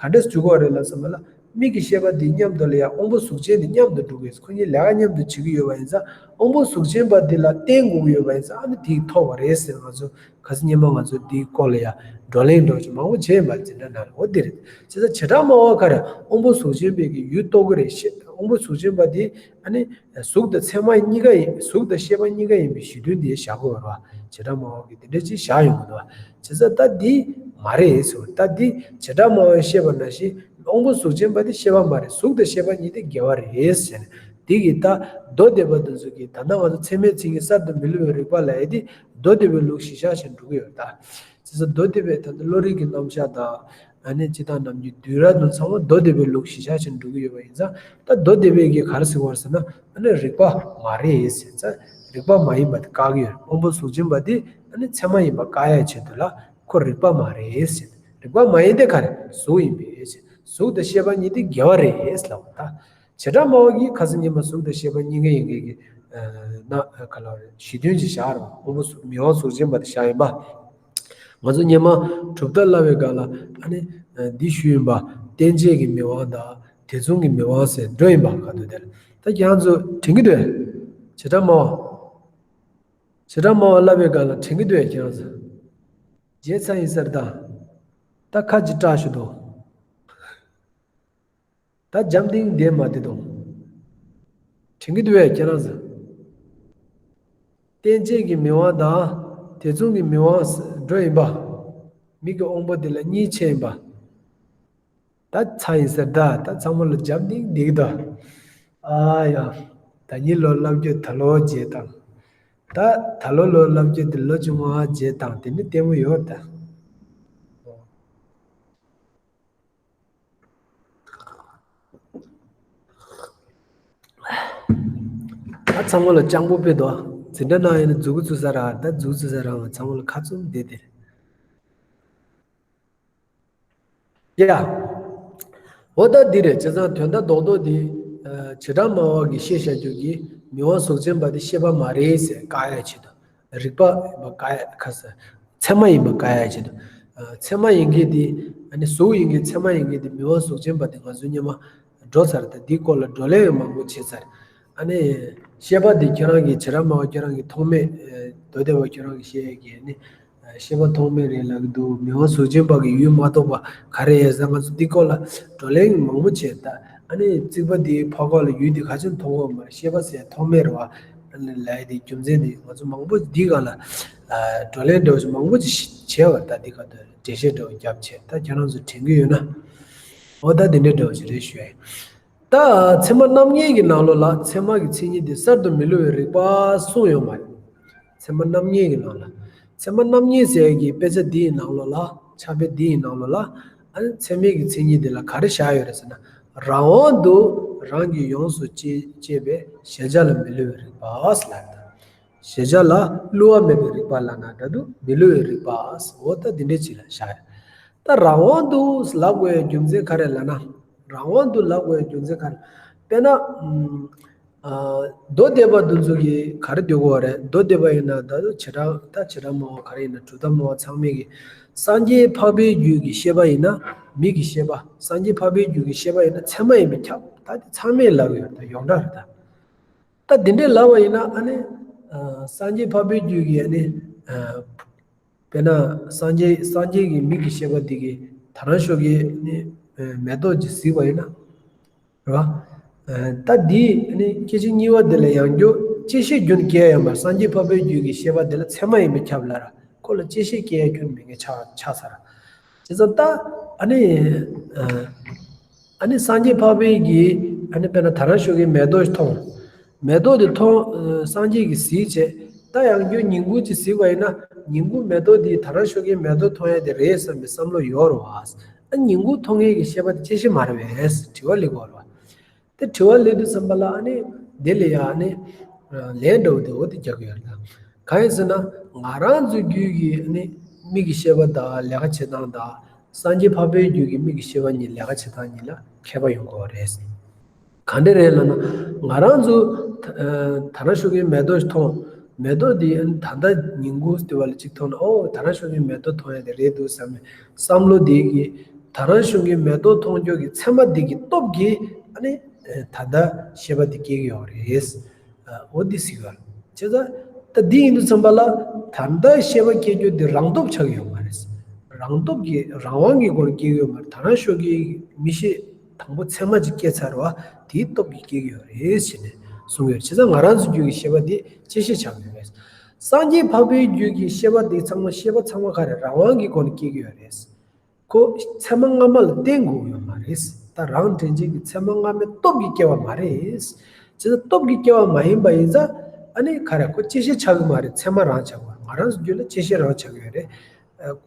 ག་འདྲས་འཇུག་གི་རེད་ལབ་ཙམ་པ་ལ། མིག་གི་ཤེས་པ་འདི་མཉམ་དུ་ལ་ཡང་དབང་པོ་གཟུགས་ཅན་འདི་མཉམ་དུ་འགྲོ་གི་ཡོད། ཁོ་གཉིས་ལས་ཀ་མཉམ་དུ་བྱེད་ཀྱི་ཡོད་པ་ཡིན་ཙང་། དབང་པོ་གཟུགས་ཅན་པ་འདི་ལ་བརྟེན་དགོས་ཀྱི་ཡོད་པ་ཡིན་ཙང་། ཨ་ནི་དེ་ཐོབ་པ་རེད་ཟེར། ང་ཚོ་ཁ་སང་སྔོན་མ་ང་ཚོ་འདིའི་སྐོར་ལ་ཡང་བགྲོ་གླེང་འདྲ་བོ་ཅིག་མང་པོ་བྱས་པ་འཛིན་གྲྭ་ནང་ལ། འོ་འདི་རེད། བྱས་ཙང་བྱེ་བྲག་སྨྲ་བ་ག་རེ་དབང་པོ་གཟུགས་ཅན་པའི་གི་ཡུལ་རྟོགས་ཀྱི་རེད། ཤེས་དབང་པོ་གཟུགས་ཅན་པ་འདི་ཨ་ནི་གཟུགས་དང་ཚད་མ་གཉིས་ཀ་ཡིན། གཟུགས་དང་ཤེས་པ་གཉིས་ཀ་ཡིན་པའི་གཞི་མཐུན་དེ་བཞག་དགོས་པ་རེད་བ། བྱེ་བྲག་སྨྲ་བ་གིས་དེ་འདྲ་ཅིག་བཞག་ཡོང་གི་འདུག་བ། བྱས་ཙང་ད་འདི་མ་རེད་ཟེར་བ། ད་འདི་བྱེ་བྲག་སྨྲ་བས་བཤད་པ་ནང་བཞིན་དབང་པོ་གཟུགས་ཅན་པ་དེ་ཤེས་པ་མ་རེད། གཟུགས་དང་ཤེས་པ་གཉིས་དེ་དགེ་བ་རེད་ཟེར་ནས། དེ་གི་ད་མདོ་སྡེ་པ་དེ་ཚོ་གིས། ད་ལྟ་ང་ཚོ་ཚད་མའི་མཚན་ཉིད་གསར་དུ་མི་བསླུ་བའི་རིག་པ་ལབ་ཡས་དེ་མདོ་སྡེ་པའི་ལུགས་གཞི་བཞག་བྱས་འགྲོ་གི་ཡོད། ད་བྱས་ཙང་མདོ་སྡེ་པའི་ད་ལྟ་བློ་རིག་གི་རྣམ་གཞག་དང་། ཨ་ནི་སྤྱིར་བཏང་རྣམ་འགྱུར་བསྡུས་ར་དེ་ཚང་མ་མདོ་སྡེ་པའི་ལུགས་གཞི་བཞག་བྱས་འགྲོ་གི་ཡོད་པ་ཡིན་ཙང་། ད་མདོ་སྡེ་པའི་གིས་ག་རེ་ཟེར་བ་རེད་ཟེར་ན། ཨ་ནི་རིག་པ་མ་རེད་ཟེར་ཙང་། རིག་པ་མ་ཡིན་པ་དེ་བཀག་གི་ཡོད། དབང་པོ་གཟུགས་ཅན་པ་དེ་ཨ་ནི་ཚད་མ་ཡིན་པ་བཀག་ཡ་ཆེད་དུ་ལ་ཁོ་རིག་པ་མ་རེད་ཟེར། རིག་པ་མ་ཡིན་དེ་ག་རེ། གཟུགས་ཡིན་པས་ཟེར། གཟུགས་དང་ཤེས་པ་གཉིས་དེ་དགེ་བ་རེད་ལབ་པ་ད། བྱེ་བྲག་སྨྲ་བ་གིས་ཁ་སང་ཉི་མ་གཟུགས་དང་ཤེས་པ་གཉིས་ཀ་ཡིན་མཁན་གྱི་ན་ག་ལ་རེད། གཞི་མཐུན་ཅིག་བཞག་རེད་བ། དབང་པོ་གཟུགས་མིག་དབང་གཟུགས་ཅན་པ་དེ་བཞག་ཡིན་པ། ང་ཚོ་སྔོན་མ་གྲུབ་མཐའ་བསླབ་པའི་སྒང་ལ་ཨ་ནི་འདི་ཞུས་ཡིན་པ། རྟེན་བཅས་ཀྱི་མིག་དབང་དང་དེ་མཚུངས་ཀྱི་མིག་དབང་ཟེར་འགྲོ་ཡིན་པ། ག་དུས་དེར་ད་ཁྱེད་རང་ཚོ་དྲན་གྱི་འདུག་བྱེ་བྲག་སྨྲ་བ། བྱེ་བྲག་སྨྲ་བ་བསླབ་པའི་སྒང་ལ་དྲན་གྱི་འདུག་ཁྱེད་རང་ཚོ། བརྗེད་ཚར་ཡིན་ས་རེད་ད། ད་ཁ་ཅིག་སྐྲག་ཞུ་འདུག་ད་འཇམ་ཐིང་བསྡད་མ་བསྡད་དོ། དྲན་གྱི་འདུག་བས་ཁྱེད་རང་ཚོ། རྟེན་བཅས་ཀྱི་མིག་དབང་དང་དེ་མཚུངས་ཀྱི་མིག་དབང་འགྲོ་ཡིན་པ། མིག་གི་དབང་པོ་དེ་ལ་གཉིས་ཕྱེ་ཡིན་པ། ད་ཚར་ཡིན་ས་རེད་ད། ད་ཚང་མ་ལ་འཇམ་ཐིང་བསྡད་ཀྱི་འདུག་ཨ་ཡ། ད་གཉིས་ལོ་བསླབ་རྒྱུ་ད་ལོ་བརྗེད་དང་། ད་ད་ལོ་ལོ་བསླབ་རྒྱུ་དེ་ལོ་བཅོ་ལྔ་བརྗེད་དང་། དེ་ནི་ལྟད་མོ་ཡོད་ད། ད་ཚང་མ་ལ་སྤྱང་པོ་དཔེ་འདུག་འཛིན་གྲྭ་ནང་ཡིན་ན་མཛུབ་གུ་བཙུགས་ས་རག་ད་མཛུབ་གུ་བཙུགས་ས་རག་ཚང་མ་ལ་ཁ་བཙུམ་བསྡད་དེ། ཡ། འོ་ད་འདི་རེད། བྱས་ཙང་དོན་དག་རྡོག་རྡོག་འདི། ཨ། བྱེ་བྲག་སྨྲ་བ་གིས་བཤད་བཞག་རྒྱུ་གི་མིག་དབང་གཟུགས་ཅན་པ་འདི་ཤེས་པ་མ་རེད་ཟེར་བཀག་ཡ་ཆེད་དུ། རིག་པ་ཡིན་པ་བཀག་ཡ། ཁ་ས་ཚད་མ་ཡིན་པ་བཀག་ཡ་ཆེད་དུ། ཨ། ཚད་མ་ཡིན་མཁན་དེ། ཨ་ནི་གཟུགས་ཡིན་མཁན་ཚད་མ་ཡིན་མཁན་དེ་མིག་དབང་གཟུགས་ཅན་པ་དེ་ང་ཚོ་སྔོན་མ་འགྲོ་ཚར། ད་འདིའི་སྐོར་ལ་བགྲོ་གླེང་ཡང་མང་པོ་བྱས་ཚར། ཨ་ནི་ཤེས་པ་འདི་ཁྱེད་རང་གིས། བྱེ་བྲག་སྨྲ་བ་ཁྱེད་རང་གིས་མཐོང་མེད། ཨ། མདོ་སྡེ་པ་ཁྱེད་རང་གིས་བཤད་ཡས་ཀྱི་ཨ་ནི། ཨ། ཤེས་པ་མཐོང་མེད་རེད་ལབ་ཀྱི་འདུག་མིག་དབང་གཟུགས་ཅན་པ་གི་ཡུལ་མ་རྟོགས་པ་ག་རེ་ཡིན་ཟེར། ང་ཚོ་འདི་སྐོར་ལ་བགྲོ་གླེང་མང་པོ་བྱས། ད་ཨ་ནི་རྩིག་པ་འདིའི་ཕར་ཁ་ལ་ཡུལ་འདི་ག་ཚོད་མཐོང་གི་ཡོད་མ་རེད། ཤེས་པ་ཟེར་མཐོང་མེད་རེད་བ། ཨ་ནི་ལབ་ཡས་དེ་རྒྱུ་མཚན་དེ་ང་ཚོ་མང་པོ་འདིའི་སྒང་ལ། ཨ། བགྲོ་གླེང་འདྲ་བོ་ཞིག་མང་པོ་ཅིག་བྱས་པ། ད་འདི་ག་དུས་འགྲེལ་བཤད་འདྲ་བོ་བརྒྱབ་བྱས། ད་ཁྱེད་རང་ཚོ་དྲན་གྱི་ཡོད་ན། འོ་ད་འདི་འདྲའི་འདྲ་བོ་ཞིག་རེད་ཞུ་ཡ་ཡིན། ད་ཚད་མ་རྣམ་ངེས་ཀྱི་ནང་ལོགས་ལ་ཚད་མ་གི་མཚན་ཉིད་དེ་གསར་དུ་མི་བསླུ་བའི་རིག་པ་གསུངས་ཡོད་མ་རེད། ཚད་མ་རྣམ་ངེས་ཀྱི་ནང་ལ། ཚད་མ་རྣམ་ངེས་ཟེར་ཡ་གི་དཔེ་ཆ་འདིའི་ནང་ལོགས་ལ། ཕྱག་དཔེ་འདིའི་ནང་ལོགས་ལ། ཨ་ནི་ཚད་མའི་གི་མཚན་ཉིད་དེ་ལ་ག་རེ་བཞག་ཡོད་རེད་ཟེར་ན། རང་དབང་དུ་རང་གིས་ཡོངས་སུ་གཅོད་གཅོད་པའི་གཞལ་བྱ་ལ་མི་བསླུ་བའི་རིག་པ་ཟེར་ལབ་ཡོད། གཞལ་བྱ་ལ་བསླུ་བ་མེད་པའི་རིག་པ་ལབ་ན་འདྲ་འདུག་མི་བསླུ་བའི་རིག་པ། འོ་ད་འདི་འདྲའི་ཅིག་ལ་བཞག་ཡོད། ད་རང་དབང་དུ་ལབ་དགོས་ཡའི་རྒྱུ་མཚན་ག་རེ་ལབ་ན། རང་དབང་དུ་ལབ་དགོས་ཡའི་རྒྱུ་མཚན་ག་རེ། དཔེར་ན། ཨ། མདོ་སྡེ་པ་འདི་ཚོ་གིས་ག་རེ་འདོད་ཀྱི་ཡོད་རེད། མདོ་སྡེ་པ་ཡིན་ན། ད་བྱེ་བྲག་ད་བྱེ་བྲག་སྨྲ་བ་ག་རེ་ཡིན་ན། གྲུབ་མཐའ་སྨྲ་བ་ཚང་མས་ཀྱི། སངས་རྒྱས་འཕགས་པའི་རྒྱུད་ཀྱི་ཤེས་པ་ཡིན་ན། མིག་གི་ཤེས་པ། སངས་རྒྱས་འཕགས་པའི་རྒྱུད་ཀྱི་ཤེས་པ་ཡིན་ན་ཚད་མ་ཡིན་པས་ཁྱབ། ད་དེ་ཚང་མས་ལབ་ཀྱི་ཡོད་རེད། ད་ཡོངས་གྲགས་རེད་ད། ད་འདི་འདྲའི་ལབ་པ་ཡིན་ན། ཨ་ནི། ཨ། སངས་རྒྱས་འཕགས་པའི་རྒྱུད་ཀྱི་ཨ་ནི། ཨ། དཔེར་ན་སངས་རྒྱས། སངས་རྒྱས་ཀྱི་མིག་གི་ཤེས་པ་འདི་གིས་ད་རང་ཤོ་གའི་ནི། ཨ། མེ་ཏོག་ཅིག་གཟིགས་པ་ཡིན་ན། རེད་བ། ཨ། ད་འདི་ནི་སྐད་ཅིག་གཉིས་པ་འདི་ལ་ཡང་རྒྱུ་བཅད་ཤེས་རྒྱུན་སྐྱེ་ཡོད་མ་རེད། སངས་རྒྱས་འཕགས་པའི་རྒྱུད་ཀྱི་ཤེས་པ་འདི་ལ་ཚད་མ་ཡིན་པས་ཁྱབ་ལབ་ར། ཁོ་ལ་བཅད་ཤེས་སྐྱེ་ཡ་ཁྱོན་མེད་མཁན་ཆགས་ཆགས་ཚར། བྱས་ཙང་ད། ཨ་ནི། ཨ། ཨ་ནི་སངས་རྒྱས་འཕགས་པའི་གི། ཨ་ནི་དཔེར་ན་ད་རང་ཤོ་གའི་མེ་ཏོག་ཞིག་མཐོང་། མེ་ཏོག་དེ་མཐོང་། ཨ། སངས་རྒྱས་ཀྱིས་གཟིགས་བྱས། ད་ཡང་རྒྱུ་ཉིན་གུང་ཅིག་གཟིགས་པ་ཡིན་ན། ཉིན་གུང་མེ་ཏོག་དེ་ད་རང་ཤོ་གའི་མེ་ཏོག་མཐོང་ཡ་དེ་རེད་བསམ་པའི་བསམ་བློ་ཡོད་རེད་བ། ཨ། ཉིན་གུང་མཐོང་མཁན་གྱི་ཤེས་པ་དེ་བཅད་ཤེས་མ་རེད་པས། དྲི་བ་སླེབས་ཀྱི་ཡོད་རེད་བ། དེ་དྲི་བ་སླེབས་དུས་ཙམ་པ་ལ། ཨ་ནི་དེ་ལ་ཡ། ཨ་ནི་ལན་འདྲ་བོ་དེ་འོ་དེ་རྒྱག་གི་ཡོད་རེད་ད། གང་ཡིན་ཟེར་ན། ང་རང་ཚོའི་རྒྱུད་ཀྱི་ཨ་ནི་མིག་གི་ཤེས་པ་དང་ལས་ཀ་བྱེད་སྟངས་དང་། སངས་རྒྱས་འཕགས་པའི་རྒྱུད་ཀྱི་མིག་གི་ཤེས་པ་གཉིས་ལས་ཀ་བྱེད་སྟངས་གཉིས་ལ་ཁྱད་པར་ཡོང་གི་ཡོད་རེད། གང་འདྲ་རེད་ལབ་ན། ང་རང་ཚོ། ཨ། ད་རང་ཤོ་གའི་མེ་ཏོག་ཞིག་མཐོང་། མེ་ཏོག་འདི་ད་ལྟ་ཉིན་གུང་དེ་བ་ལ་གཅིག་མཐོང་ན། ཨོ། ད་རང་ཤོ་གའི་མེ་ཏོག་མཐོང་ཡ་དེ་རེད་འདུག་བསམ་པའི་བསམ་བློ་དེ་གི་ ད་རང་ཤོག་གི་མེ་ཏོག་མཐོང་ཆོས་ཀྱི་མཚན་མ་འདི་གི་སྟོབས་ཀྱིས་ཨ་ནི་ད་ལྟ་ཤེས་པ་འདི་སྐྱེ་གི་ཡོད་རེད། འོ་འདི་ཟེར་གི་ཡོད་རེད། བྱས་ཙང་ད་འདི་ཡིན་དུས་ཙམ་པ་ལ་ད་ལྟ་ཤེས་པ་སྐྱེ་རྒྱུ་འདི་རང་སྟོབས་ཆགས་ཀྱི་ཡོད་མ་རེད། རང་སྟོབས་ཀྱིས་རང་དབང་གི་སྒོ་ནས་སྐྱེ་གི་ཡོད་མ་རེད། ད་རང་ཤོག་གི་མིག་ཤེས་དང་པོ་མཚན་མ་ཅིག་སྐྱེས་ཚར་བ་དེའི་སྟོབས་ཀྱིས་སྐྱེ་གི་ཡོད་རེད་ཟེར་ནས་གསུངས་ཡོད་རེད། བྱས་ཙང་ང་རང་ཚོའི་རྒྱུད་ཀྱི་ཤེས་པ་འདི་བཅད་ཤེས་ཆགས་ཀྱི་ཡོད་རེད། སངས་རྒྱས་འཕགས་པའི་རྒྱུད་ཀྱི་ཤེས་པ་འདི་ཚང་མ་ཤེས་པ་ཚང་མ་ག་རེ་རང་དབང་གི་སྒོ་ནས་སྐྱེ་གི་ཡོད་རེད། ཁོ་ཚད་མ་སྔ་མ་ལ་བརྟེན་དགོས་ཡོད་མ་རེད། ད་རང་དྲན་བྱེད་ཀྱི་ཚད་མ་སྔ་མའི་སྟོབས་ཀྱིས་སྐྱེ་བ་མ་རེད། ཇི་ལྟར་སྟོབས་ཀྱིས་སྐྱེ་བ་མ་ཡིན་པ་ཡིན་ཙང་ཨ་ནི་ག་རེ་ཁོ་བཅད་ཤེས་ཆགས་ཀྱི་མ་རེད། ཚད་མ་རང་ཆགས་པ། ང་རང་ཚོ་རྒྱུད་ལ་བཅད་ཤེས་རང་ཆགས་ཀྱི་ཡོད་རེད།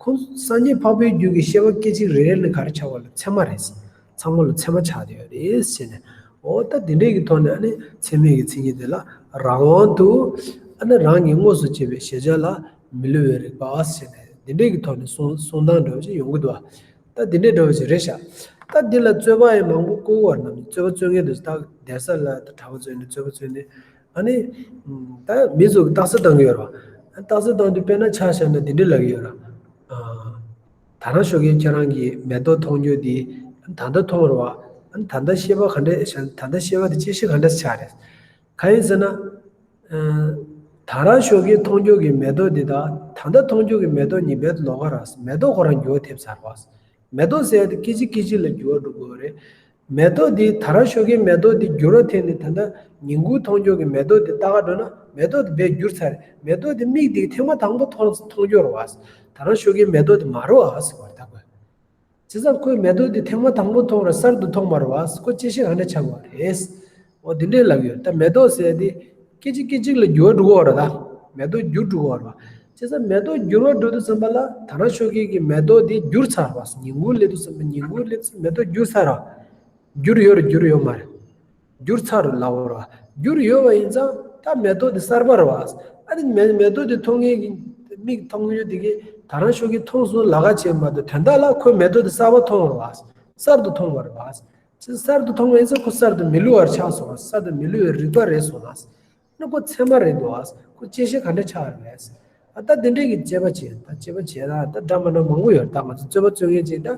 ཁོ་སངས་རྒྱས་འཕགས་པའི་རྒྱུད་ཀྱི་ཤེས་པ་སྐད་ཅིག་རེ་རེ་ལ་ག་རེ་ཆགས་པ་ལ་ཚད་མ་རེད། ཚང་མ་ལ་ཚད་མ་ཆགས་བསྡད་ཡོད་རེད་ཟེར་ནས། འོ་ད་འདི་འདྲས་ཀྱི་ཐོག་ནས་ཨ་ནི་ཚད་མའི་གི་མཚན་ཉིད་དེ་ལ་རང་དབང་དུ་ཨ་ནི་རང་གིས་དངོས་སུ་བྱས་པའི་གཞལ་བྱ་ལ་མི་བསླུ་བའི་རིག་པ་ཟེར་ནས་འདི་འདྲས་ཀྱི་ཐོག་ནས་གསུང་གསུང་སྟངས་འདྲ་བོ་ཅིག་ཡོང་གི་འདུག་བ། ད་འདི་འདྲས་འདྲ་བོ་ཅིག་རེད་ཤག་ད་འདི་ལ་རྩོད་པ་ཡང་མང་པོ་བཀོད་ཀྱི་ཡོད་རེད། རྣམས་རྩོད་པ་རྩོད་མཁན་དེ་ཚོ་ད་གདན་ས་ལ་ད་གྲྭ་པ་ཚོ་ཡིན་ན་རྩོད་པ་རྩོད་ནས་ཨ་ནི་ད་མི་ཚོ་གི་རྟགས་གསལ་བཏང་གི་ཡོད་རེད་བ། རྟགས་གསལ་བཏང་དུས་དཔེར་ན་ཆ་བཞག་ན་འདི་འདྲས་ལབ་ཀྱི་ཡོད་རེད། ད་རང་ཤོག་གིས་ཁྱེད་རང་གིས་མེ་ཏོག་མཐོང་རྒྱུ་འདི་ད་ལྟ་མཐོང་རེད་བ། ད་ལྟ་ཤེས་པ་ག་འདྲས་ད་ལྟ་ཤེས་པ་དེ་བཅད་ཤེས་ག་འདྲས་ཆགས་རེད། གང་ཡིན་ཟེར་ན། ད་རང་ཤོག་གིས་མཐོང་རྒྱུ་གི་མེ་ཏོག་འདི་དང་ད་ལྟ་མཐོང་རྒྱུ་གི་མེ་ཏོག་གཉིས་རྦད་དེ་ལོགས་ཀ་རེད། མེ་ཏོག་ཁོ་རང་འགྱུར་བ་ཐེབས་ཚར་བ། མེ་ཏོག་ཟེར་ཡ་དེ་སྐད་ཅིག་སྐད་ཅིག་ལ་འགྱུར་བ་འགྲོ་གི་ཡོད་རེད། མེ་ཏོག་འདི་ད་རང་ཤོག་གིས་མེ་ཏོག་འདི་འགྱུར་བ་ཐེབས་ནས་ད་ལྟ་ཉིན་གུང་མཐོང་རྒྱུ་གི་མེ་ཏོག་འདི་ལྟ་ག་འགྲོ་ན་མེ་ཏོག་འདི་རྦད་འགྱུར་ཚར་རེད། མེ་ཏོག་འདི་མིག་འདི་ཐེངས་མ་དང་པོ་མཐོང་མཐོང་རྒྱུ་རེད་བ། ད་རང་ཤོག་གིས་མེ་ཏོག་འདི་མ་རེད་བ་ཟེར་བ་ད་གོ། བྱས་ཙང་ཁོས་མེ་ཏོག་འདི་ཐེངས་མ་དང་པོ་མཐོང་ར་གསར་དུ་མཐོང་བ་རེད་བ། ཁོ་བཅད་ཤེས་ག་འདྲ་ཆགས་པ་རེད། འོ་འདི་འདྲས་ལབ་ཡོད། ད་མེ་ཏོག་ཟེར་དེ་སྐད་ཅིག་སྐད་ཅིག་ལ་འགྱུར་བ་འགྲོ་གི་ཡོད་རེད་ད། མེ་ཏོག་འགྱུར་འགྲོ་གི་ཡོད་རེད་བ། བྱས་ཙང་མེ་ཏོག་འགྱུར་བ་འགྲོ་དུས་ཙམ་པ་ལ་ད་རང་ཤོག་གི་གི་མེ་ཏོག་འདི་འགྱུར་ཚར་བ། ཉིན་གུང་སླེབས་དུས་ཙམ་པ་ཉིན་གུང་སླེབས་དུས་མེ་ཏོག་འགྱུར་ཚར་ར། འགྱུར་ཡོད་རེད་འགྱུར་ཡོད་མ་རེད། འགྱུར་ཚར་རེད་ལབ་པ་རེད་བ། འགྱུར་ཡོད་པ་ཡིན་ཙང་ད་མེ་ཏོག་འདི་གསར་པ་རེད་བ། ཨ་ནི་མེ་མེ་ཏོག་འདི་མཐོང་མཁན་གྱི་མིག་མཐོང་རྒྱུ་དེ་གིས་ད་རང་ཤོག་གིས་མཐོང་སོང་ལབ་ཀ་བྱས་མ་གཏོགས་དོན་དག་ལ་ཁོས་མེ་ཏོག་འདི་གསར་པ་མཐོང་བ་རེད་བ། གསར་དུ་མཐོང་བ་རེད་བ། ཅི་གསར་དུ་མཐོང་བ་ཡིན་ཙང་ཁོ་གསར་དུ་མི་བསླུ་བར་ཆགས་སོང་བ། གསར་དུ་མི་བསླུ་བའི་རིག་པ་རེད་སོང་ལ། ཨ་ནི་ཁོ་ཚད་མ་རེད་འདུག་བ། ཁོ་བཅད་ཤེས་ག་འདྲ་ཆགས་རེད། ཨ་ད་འདི་འདྲས་ཀྱི་དཔྱད་པ་བྱས་ད་དཔྱད་པ་བྱས་ན་ད་འདྲ་མ་འདྲ་མང་པོ་ཡོད། ད་ང་ཚོ་རྩོད་པ་རྩོད་མཁན་ཅིག་ད་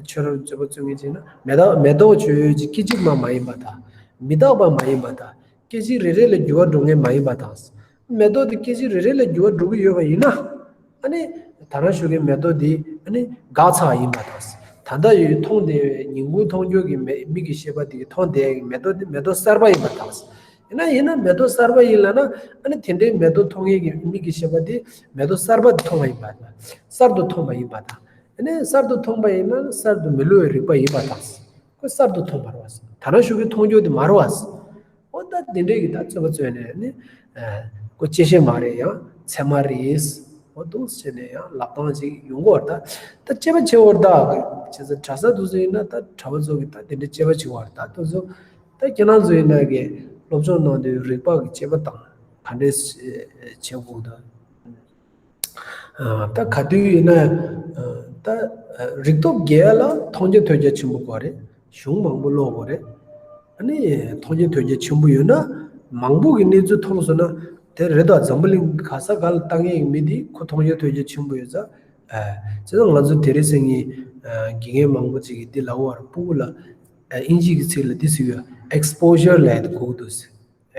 ཁྱོད་རང་རྩོད་པ་རྩོད་མཁན་ཅིག་ན་མེ་ཏོག་མེ་ཏོག་ཆོས་ཅིག་སྐད་ཅིག་མ་མ་ཡིན་པ་དང་མི་རྟག་པ་མ་ཡིན་པ་དང་སྐད་ཅིག་རེ་རེ་ལ་འགྱུར་བ་འགྲོ་མཁན་མ་ཡིན་པ་དང་། མེ་ཏོག་དེ་སྐད་ཅིག་རེ་རེ་ལ་འགྱུར་བ་འགྲོ་གི་ཡོད་པ་ཡིན་ན། ཨ་ནི་ད་རང་ཤོག་གི་མེ་ཏོག་དེ་ཨ་ནི་འགག་ཚར་ཡིན་པ་དང་། ད་ལྟ་ཡོད་མཐོང་བསྡད་པའི་ཉིན་གུང་མཐོང་རྒྱུ་གི་མེ་མིག་གི་ཤེས་པ་དེ་གིས་མཐོང་བསྡད་ཡག་གི་མེ་ཏོག་དེ་མེ་ཏོག་གསར་པ་ཡིན་པ་དང་། ཡིན་ན་ཡིན་ན་མེ་ཏོག་གསར་པ་ཡིན་ལབ་ན་ཨ་ནི་དེ་འདྲའི་མེ་ཏོག་མཐོང་ཡག་གི་མིག་གི་ཤེས་པ་དེ་མེ་ཏོག་གསར་པ་དེ་མཐོང་བ་ཡིན་པ་དང་། གསར་དུ་མཐོང་བ་ཡིན་པ་དང་། ཨ་ནི་གསར་དུ་མཐོང་པ་ཡིན་ན་གསར་དུ་མི་བསླུ་བའི་རིག་པ་ཡིན་པ་དང་། ཁོ་གསར་དུ་མཐོང་བ་རེད་བ། ད་རང་ཤོག་གི་མཐོང་རྒྱུ་དེ་མ་རེད་བ། འོ་ད་དེ་འདྲས་ཀྱི་ད་རྩོད་པ་རྩོད་ནས་ནི། ཨ་ཁོ་བཅད་ཤེས་མ་རེད་ཡང་ཚད་མ་རེད། འོ་འདུག་བྱས་ནས་ཡང་ལབ་སྟངས་ཅིག་ཡོང་གི་ཡོད་རེད་ད། ད་དཔྱད་པ་བྱེད་དགོས་རེད་ད། བྱས་ཙང་གྲྭ་ས་དེ་ཚོ་ཡིན་ན་ད་གྲྭ་པ་ཚོ་གིས་ད་དེ་འདྲས་དཔྱད་པ་བྱེད་དགོས་རེད་ད། དེ་ཚོ་ད་ཁྱེད་རང་ཚོ་ཡིན་ན་གི་སློབ་སྦྱོང་གནང་དུས་རིག་པ་གི་དཔྱད་པ་དང་ག་འདྲས་བྱེད་དགོས་འདུག་ཨ་ད་ག་དུས་ཡིན་ན་ཨ་ད་རིག་སྟོབས་རྒྱས་ལ་མཐོང་རྒྱ་ཐོས་རྒྱ་ཆེན་པོ་དགོས་རེད། གཞུང་མང་པོ་ཀློག་དགོས་རེད། ཨ་ནི་མཐོང་རྒྱ་ཐོས་རྒྱ་ཆེན་པོ་ཡོད་ན་མང་པོ་གི་གནས་ཚུལ་མཐོང་སོང་ན་དེ་རེད་ད། འཛམ་བུ་གླིང་ག་ས་ག་ལ་ལྟ་མཁན་གྱི་མི་དེ་ཁོ་མཐོང་རྒྱ་ཐོས་རྒྱ་ཆེན་པོ་ཡོད་ཙང་། ཨ་བྱས་ཙང་ང་ཚོ་དེ་རིང་སང་ཉིན་ཨ་དགེ་རྒན་མང་པོ་ཅིག་གིས་འདི་ལབ་པ་རེད། སྤུ་གུ་ལ་ཨ་དབྱིན་ཇི་གི་ཚིག་ལ་འདི་ཟེར་གི་ཡོད། ཨེགས་པོ་ཞར་ལབ་ཡ་དེ་གོ་གི་འདུག་ཟེར།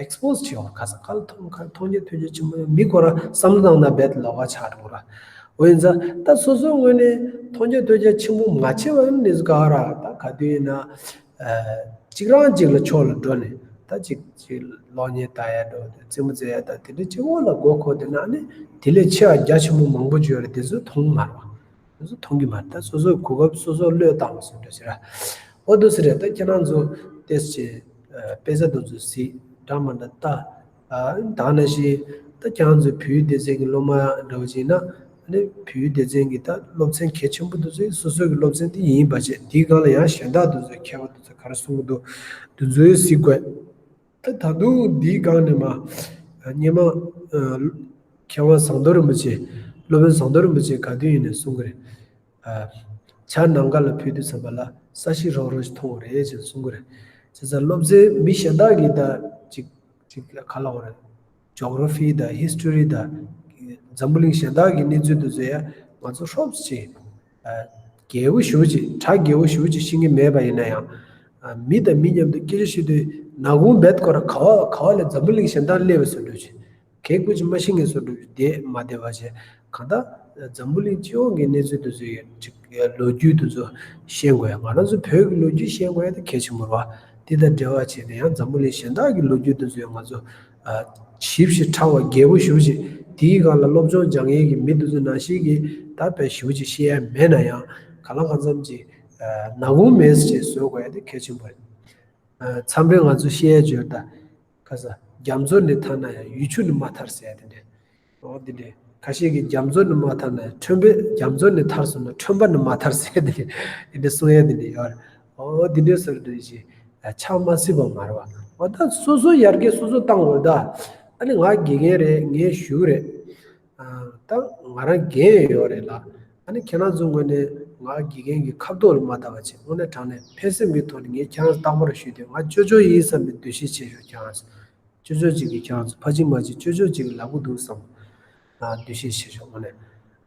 ཨེགས་པོ་ཟི་བྱེད་པ། ག་ས་ག་ལ་མཐོང་ག་མཐོང་རྒྱ་ཐོས་རྒྱ་ཆེན་པོ་ཡོད། མི་ཁོ་རང་བསམ་བློ་བཏང་ན་རྦད་དེ་ལོགས་ཀ་ཆགས་འགྲོ་གི་རེད། འོ་ཡིན་ཙང་ད་སོ་སོའི་ངོས་ནས་མཐོང་རྒྱ་ཐོས་རྒྱ་ཆེན་པོ་མ་བྱས་པ་ཡིན་ན་ནི་ག་ར་ད་ག་དུས་ཡིན་ན་ཨ་གཅིག་རང་གཅིག་ལ་ཕྱོགས་ལ་འགྲོ་ནས་ད་གཅིག་གཅིག་གློག་བརྙན་ལྟ་ཡ་འགྲོ་རྩེད་མོ་རྩེ་ཡ་ད་དེ་འདྲ་གཅིག་པོ་ལ་མགོ་འཁོར་བསྡད་ན་ནི་དེ་ལས་ཆེ་བ་རྒྱ་ཆེན་པོ་མང་པོ་ཅིག་ཡོད་རེད། དེ་ཚོ་མཐོང་གི་མ་རེད་པ། དེ་ཚོ་མཐོང་གི་མ་རེད། ད་སོ་སོའི་གོ་སྐབས་སོ་སོར་བློས་བཏང་བ་བཟོ་འདྲ་ཞིག་ར། འོ་འདུག་སེ་རེད། ད་ཁྱེད་རང་ཚོ་ཏོག་ཙམ་ཨ་དཔེ་ཆ་དེ་ཚོ་གཟིགས་འདྲ་མི་འདྲ་ལྟ། ཨ་ད་ནང་བཞིན་ད་ཁྱེད་རང་ཚོའི་བོད་ཡིག་སྡེ་ཚན་གྱི་སློབ་མ་འདྲ་བོ་ཅིག་ཡིན་ན་ཨ་ནི་བོད་ཡིག་སྡེ་ཚན་གྱི་ད་སློབ་ཚན་གལ་ཆེན་པོ་དེ་ཚོ་སོ་སོའི་གི་སློབ་ཚན་དེ་ཡིན་པ་བྱས། དེའི་སྒང་ལ་ཡང་གཞན་དག་དེ་ཚོའི་མཁས་པ་དེ་ཚོ་ག་རེ་གསུང་གི་འདུག་དེ་ཚོ་ཡང་གཟིགས་དགོས། ད་ད་དུང་འདིའི་སྒང་ནས་མ་སྔོན་མ་ཨ་མཁས་དབང་ཟམ་གདོང་རིན་པོ་ཆེ། སློབ་དཔོན་ཟམ་གདོང་རིན་པོ་ཆེ་ག་དུས་ཡིན་ནས་གསུང་གི་རེད། ཨ་བྱ་ནམ་མཁའ་ལ་ཕུལ་དུས་ཙམ་པ་ལ་ས་གཞི་རོག་རོག་ཅིག་མཐོང་བ་རེད་ཅེས་གསུང་གི་རེད། བྱས་ཙང་སློབ་ཚན་མི་གཞན་དག་གིས་ད་ཅིག་ཅིག་ག་ལབ་དགོས་རེད། ཇོ་གྷི་ར་ཕི་དང་ཧི་སི་ཊོ་རི་དང་འཛམ་བུ་གླིང་གཞན་དག་གི་གནས་ཚུལ་དེ་ཚོ་ཡང་ང་ཚོ་ཧྲོབ་ཅིག་ཨ་ རྒྱས་པོ་ཞེ་པོ་ཅིག་གྲ་རྒྱས་པོ་ཞེ་པོ་ཅིག་ཤེས་ཀྱི་མེད་པ་ཡིན་ན་ཡང་། ཨ། མི་དང་མི་མཉམ་དུ་སྐད་ཆ་བཤད་དུས་ནག་ཁུང་རྦད་ཁོ་ར་ག་བ་ག་བ་ལ་འཛམ་བུ་གླིང་གཞན་དག་སླེབས་པ་བཟོ་འདྲ་ཅིག་གལ་ཀུ་ཅི་མ་ཤི་ངེས་སོ་འགྲུབ་བསྡད་མ་བསྡད་པ་བྱས། གང་ལྟར་འཛམ་བུ་གླིང་སྤྱི་ཡོངས་ཀྱི་གནས་ཚུལ་དེ་ཚོའི་ཅིག་ལོ་རྒྱུས་དེ་ཚོ་ཤེས་དགོས་ཡ། ང་རང་ཚོ་བོད་ཀྱི་ལོ་རྒྱུས་ཤེས་དགོས་ཡ་དེ་གལ་ཆེན་པོ་རེད་བ། དེ་དང་འབྲེལ་བ་བྱས་ནས་ཡང་འཛམ་བུ་གླིང་གཞན་དག་གི་ལོ་རྒྱུས་དེ་ཚོ་ཡང་ང་ཚོ་ཞིབ་ཞིབ་ཕྲ་བ་རྒྱས་པོ་ཞེ་པོ་ཅིག་དེའི་སྒང་ལ་སློབ་སྦྱོང་སྦྱང་ཡས་ཀྱི་མི་དེ་ཚོ་ནང་བཞིན་གྱི་ད་དཔེ་ཞེ་པོ་ཅིག་ཤེས་ཡ་མེད་ན་ཡང་གང་ལ་གང་འཚམ་ཅིག་ནག་ཁུང་མེད་ཅེས་བཟོ་དགོས་ཡ་དེ་གལ་ཆེན་པོ་རེད། མཚམས་རེ་ང་ཚོ་བཤད་ཡ་བརྗོད་ད། ཁ་ས། རྒྱ་མཚོ་ནས་ཐར་ན་ཡང་ཡུལ་ཆུ་ནས་མ་ཐར་ཟེར་ཡ་དེ་འདྲས། འོ་དེ་འདྲས། ཁ་ཤས་ཀྱིས་རྒྱ་མཚོ་ནས་མ་ཐར་ན་ཡང་ཁྲོན་པའི་རྒྱ་མཚོ་ནས་ཐར་སོང་ན་ཁྲོན་པ་ནས་མ་ཐར་ཟེར་ཡ་དེ་འདྲས། དེ་འདྲས་གསུང་ཡ་དེ་འདྲས་ཡོད་རེད། འོ་དེ་འདྲས་སོ་རེ་འདྲས་ཞིག་ཆགས་མ་སྲིད་པ་མ་རེད་བ། འོ་ད་སོ་སོ་ཡར་རྒྱས་སོ་སོ་བཏང་དགོས་ད། ཨ་ནི་ང་དགེ་རྒན་རེད། ངས་ཞུ་གི་རེད། ད་ང་རང་རྒན་ཡོད་རེད་ལ། ཨ་ནི་ཁྱེད་རང་ཚོ་ངོས་ནས་ང་དགེ་རྒན་གྱི་ཁ་ཐོག་ལ་མ་བལྟ་བ་བྱས། དངོས་གནས་དྲང་གནས་ཕན་སེམས་ཀྱི་ཐོག་ནས་ངས་ཁྱེད་རང་ཚོ་རྟག་པར་ཞུས་ཏེ། ང་ཅོ་ཅོ་ཡིན་བསམ་པའི་འདུ་ཤེས་བྱེད་ཤོག་ཁྱེད་རང་ཚོ། ཅོ་ཅོ་གཅིག་གིས་ཁྱེད་རང་ཚོ་ཕ་ཅིག་མ་ཅིག་ཅོ་ཅོ་གཅིག་གིས་ལབ་གི་འདུག་བསམ། ཨ། འདུ་ཤེས་བྱེད་ཤོག་དངོས་གནས།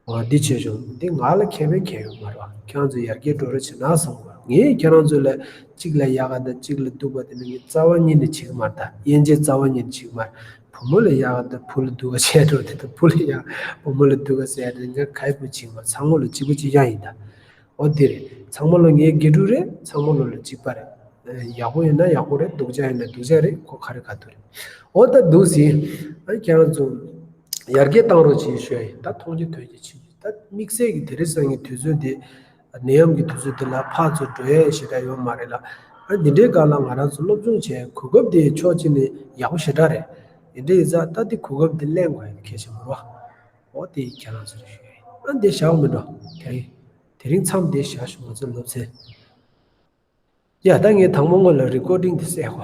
འོ་འདི་བྱེད་ཤོག་འདི་ང་ལ་ཁེ་ཕན་གང་ཡང་ཡོད་མ་རེད་བ། ཁྱེད་རང་ཚོ་ཡར་རྒྱས་འགྲོ་རོགས་བྱེད་ན་བསམ་གི། ངས་ཁྱེད་རང་ཚོ་ལ་གཅིག་ལ་ཡག་ག་དང་གཅིག་ལ་སྡུག་པ་དེ་ནི་ངས་རྩ་བ་ཉིད་ནས་བྱེད་ཀྱི་མ་རེད། ད་དབྱེ་འབྱེད་རྩ་བ་ཉིད་ནས་བྱེད་ཀྱི་མ་རེད། བུ་མོ་ལ་ཡག་ག་དང་བུ་ལ་སྡུག་ག་བྱས་འགྲོ་དེ་དང་། བུ་ལ་ཡག་བུ་མོ་ལ་སྡུག་ག་ཟེར་ཡ་དེ་ངས་ག་ཡི་བུ་བྱེད་ཀྱི་མ་རེད། ཚང་མ་ལ་གཅིག་པ་གཅིག་རྐྱང་ཡིན་ད། འོ་དེ་རེད། ཚང་མ་ལོ་ངའི་དགེ་ཕྲུག་རེད། ཚང་མ་ལོ་ལ་གཅིག་པ་རེད། ཡག་པོ་ཡིན་ན་ཡག་པོ་རེད། སྡུག་ཅག་ཡིན་ན་སྡུག་ཅག་རེད། ཁོ་ག་རེ་ག་ཐུག་རེད། འོ་ད་འདུག་ཟིན། ཨ། ཁྱེད་རང་ཚོ་ཡར་རྒྱས་བཏང་རོགས་བྱེད་ཞུ་ཡ་ཡིན། ད་མཐོང་རྒྱུ་ཐོས་རྒྱུ་བྱེད་རྒྱུ། ད་དམིགས་བསལ་གྱི་དེ་རིང་སང་ཉིན་དུས་ཚོད་འདི་ནད་ཡམས་ཀྱི་དུས་ཚོད་འདི་ལ་ཕར་ཚུར་འགྲོ་ཡ་ཞེ་དྲག་ཡོད་མ་རེད་ལ། ཨ། འདི་འདྲའི་སྒང་ལ་ང་རང་ཚོ་སློབ་སྦྱོང་བྱས་གོ་སྐབས་དེ་ཕྱོགས་གཅིག་ནས་ཡག་པོ་ཞེ་དྲག་རེད། འདི་འདྲ་ཡིན་ཙང་ད་འདི་གོ་སྐབས་འདི་ལེན་དགོས་ཡ་གལ་ཆེན་པོ་རེད་བ། འོ་དེ་ཁྱེད་རང་ཚོར་ཞུ་ཡ་ཡིན། ཨ། འདི་བཞག་མི་འགྲོ། དེ་རིང་དེ་རིང་མཚམས་འདི་བཞག་ཞུ། ང་ཚོ་སློབ་ཚན། ཡ། ད་ངས་དང་པོ་ངོ་ལ་རི་ཀོར་ཌིང་འདི་བསད་གོ།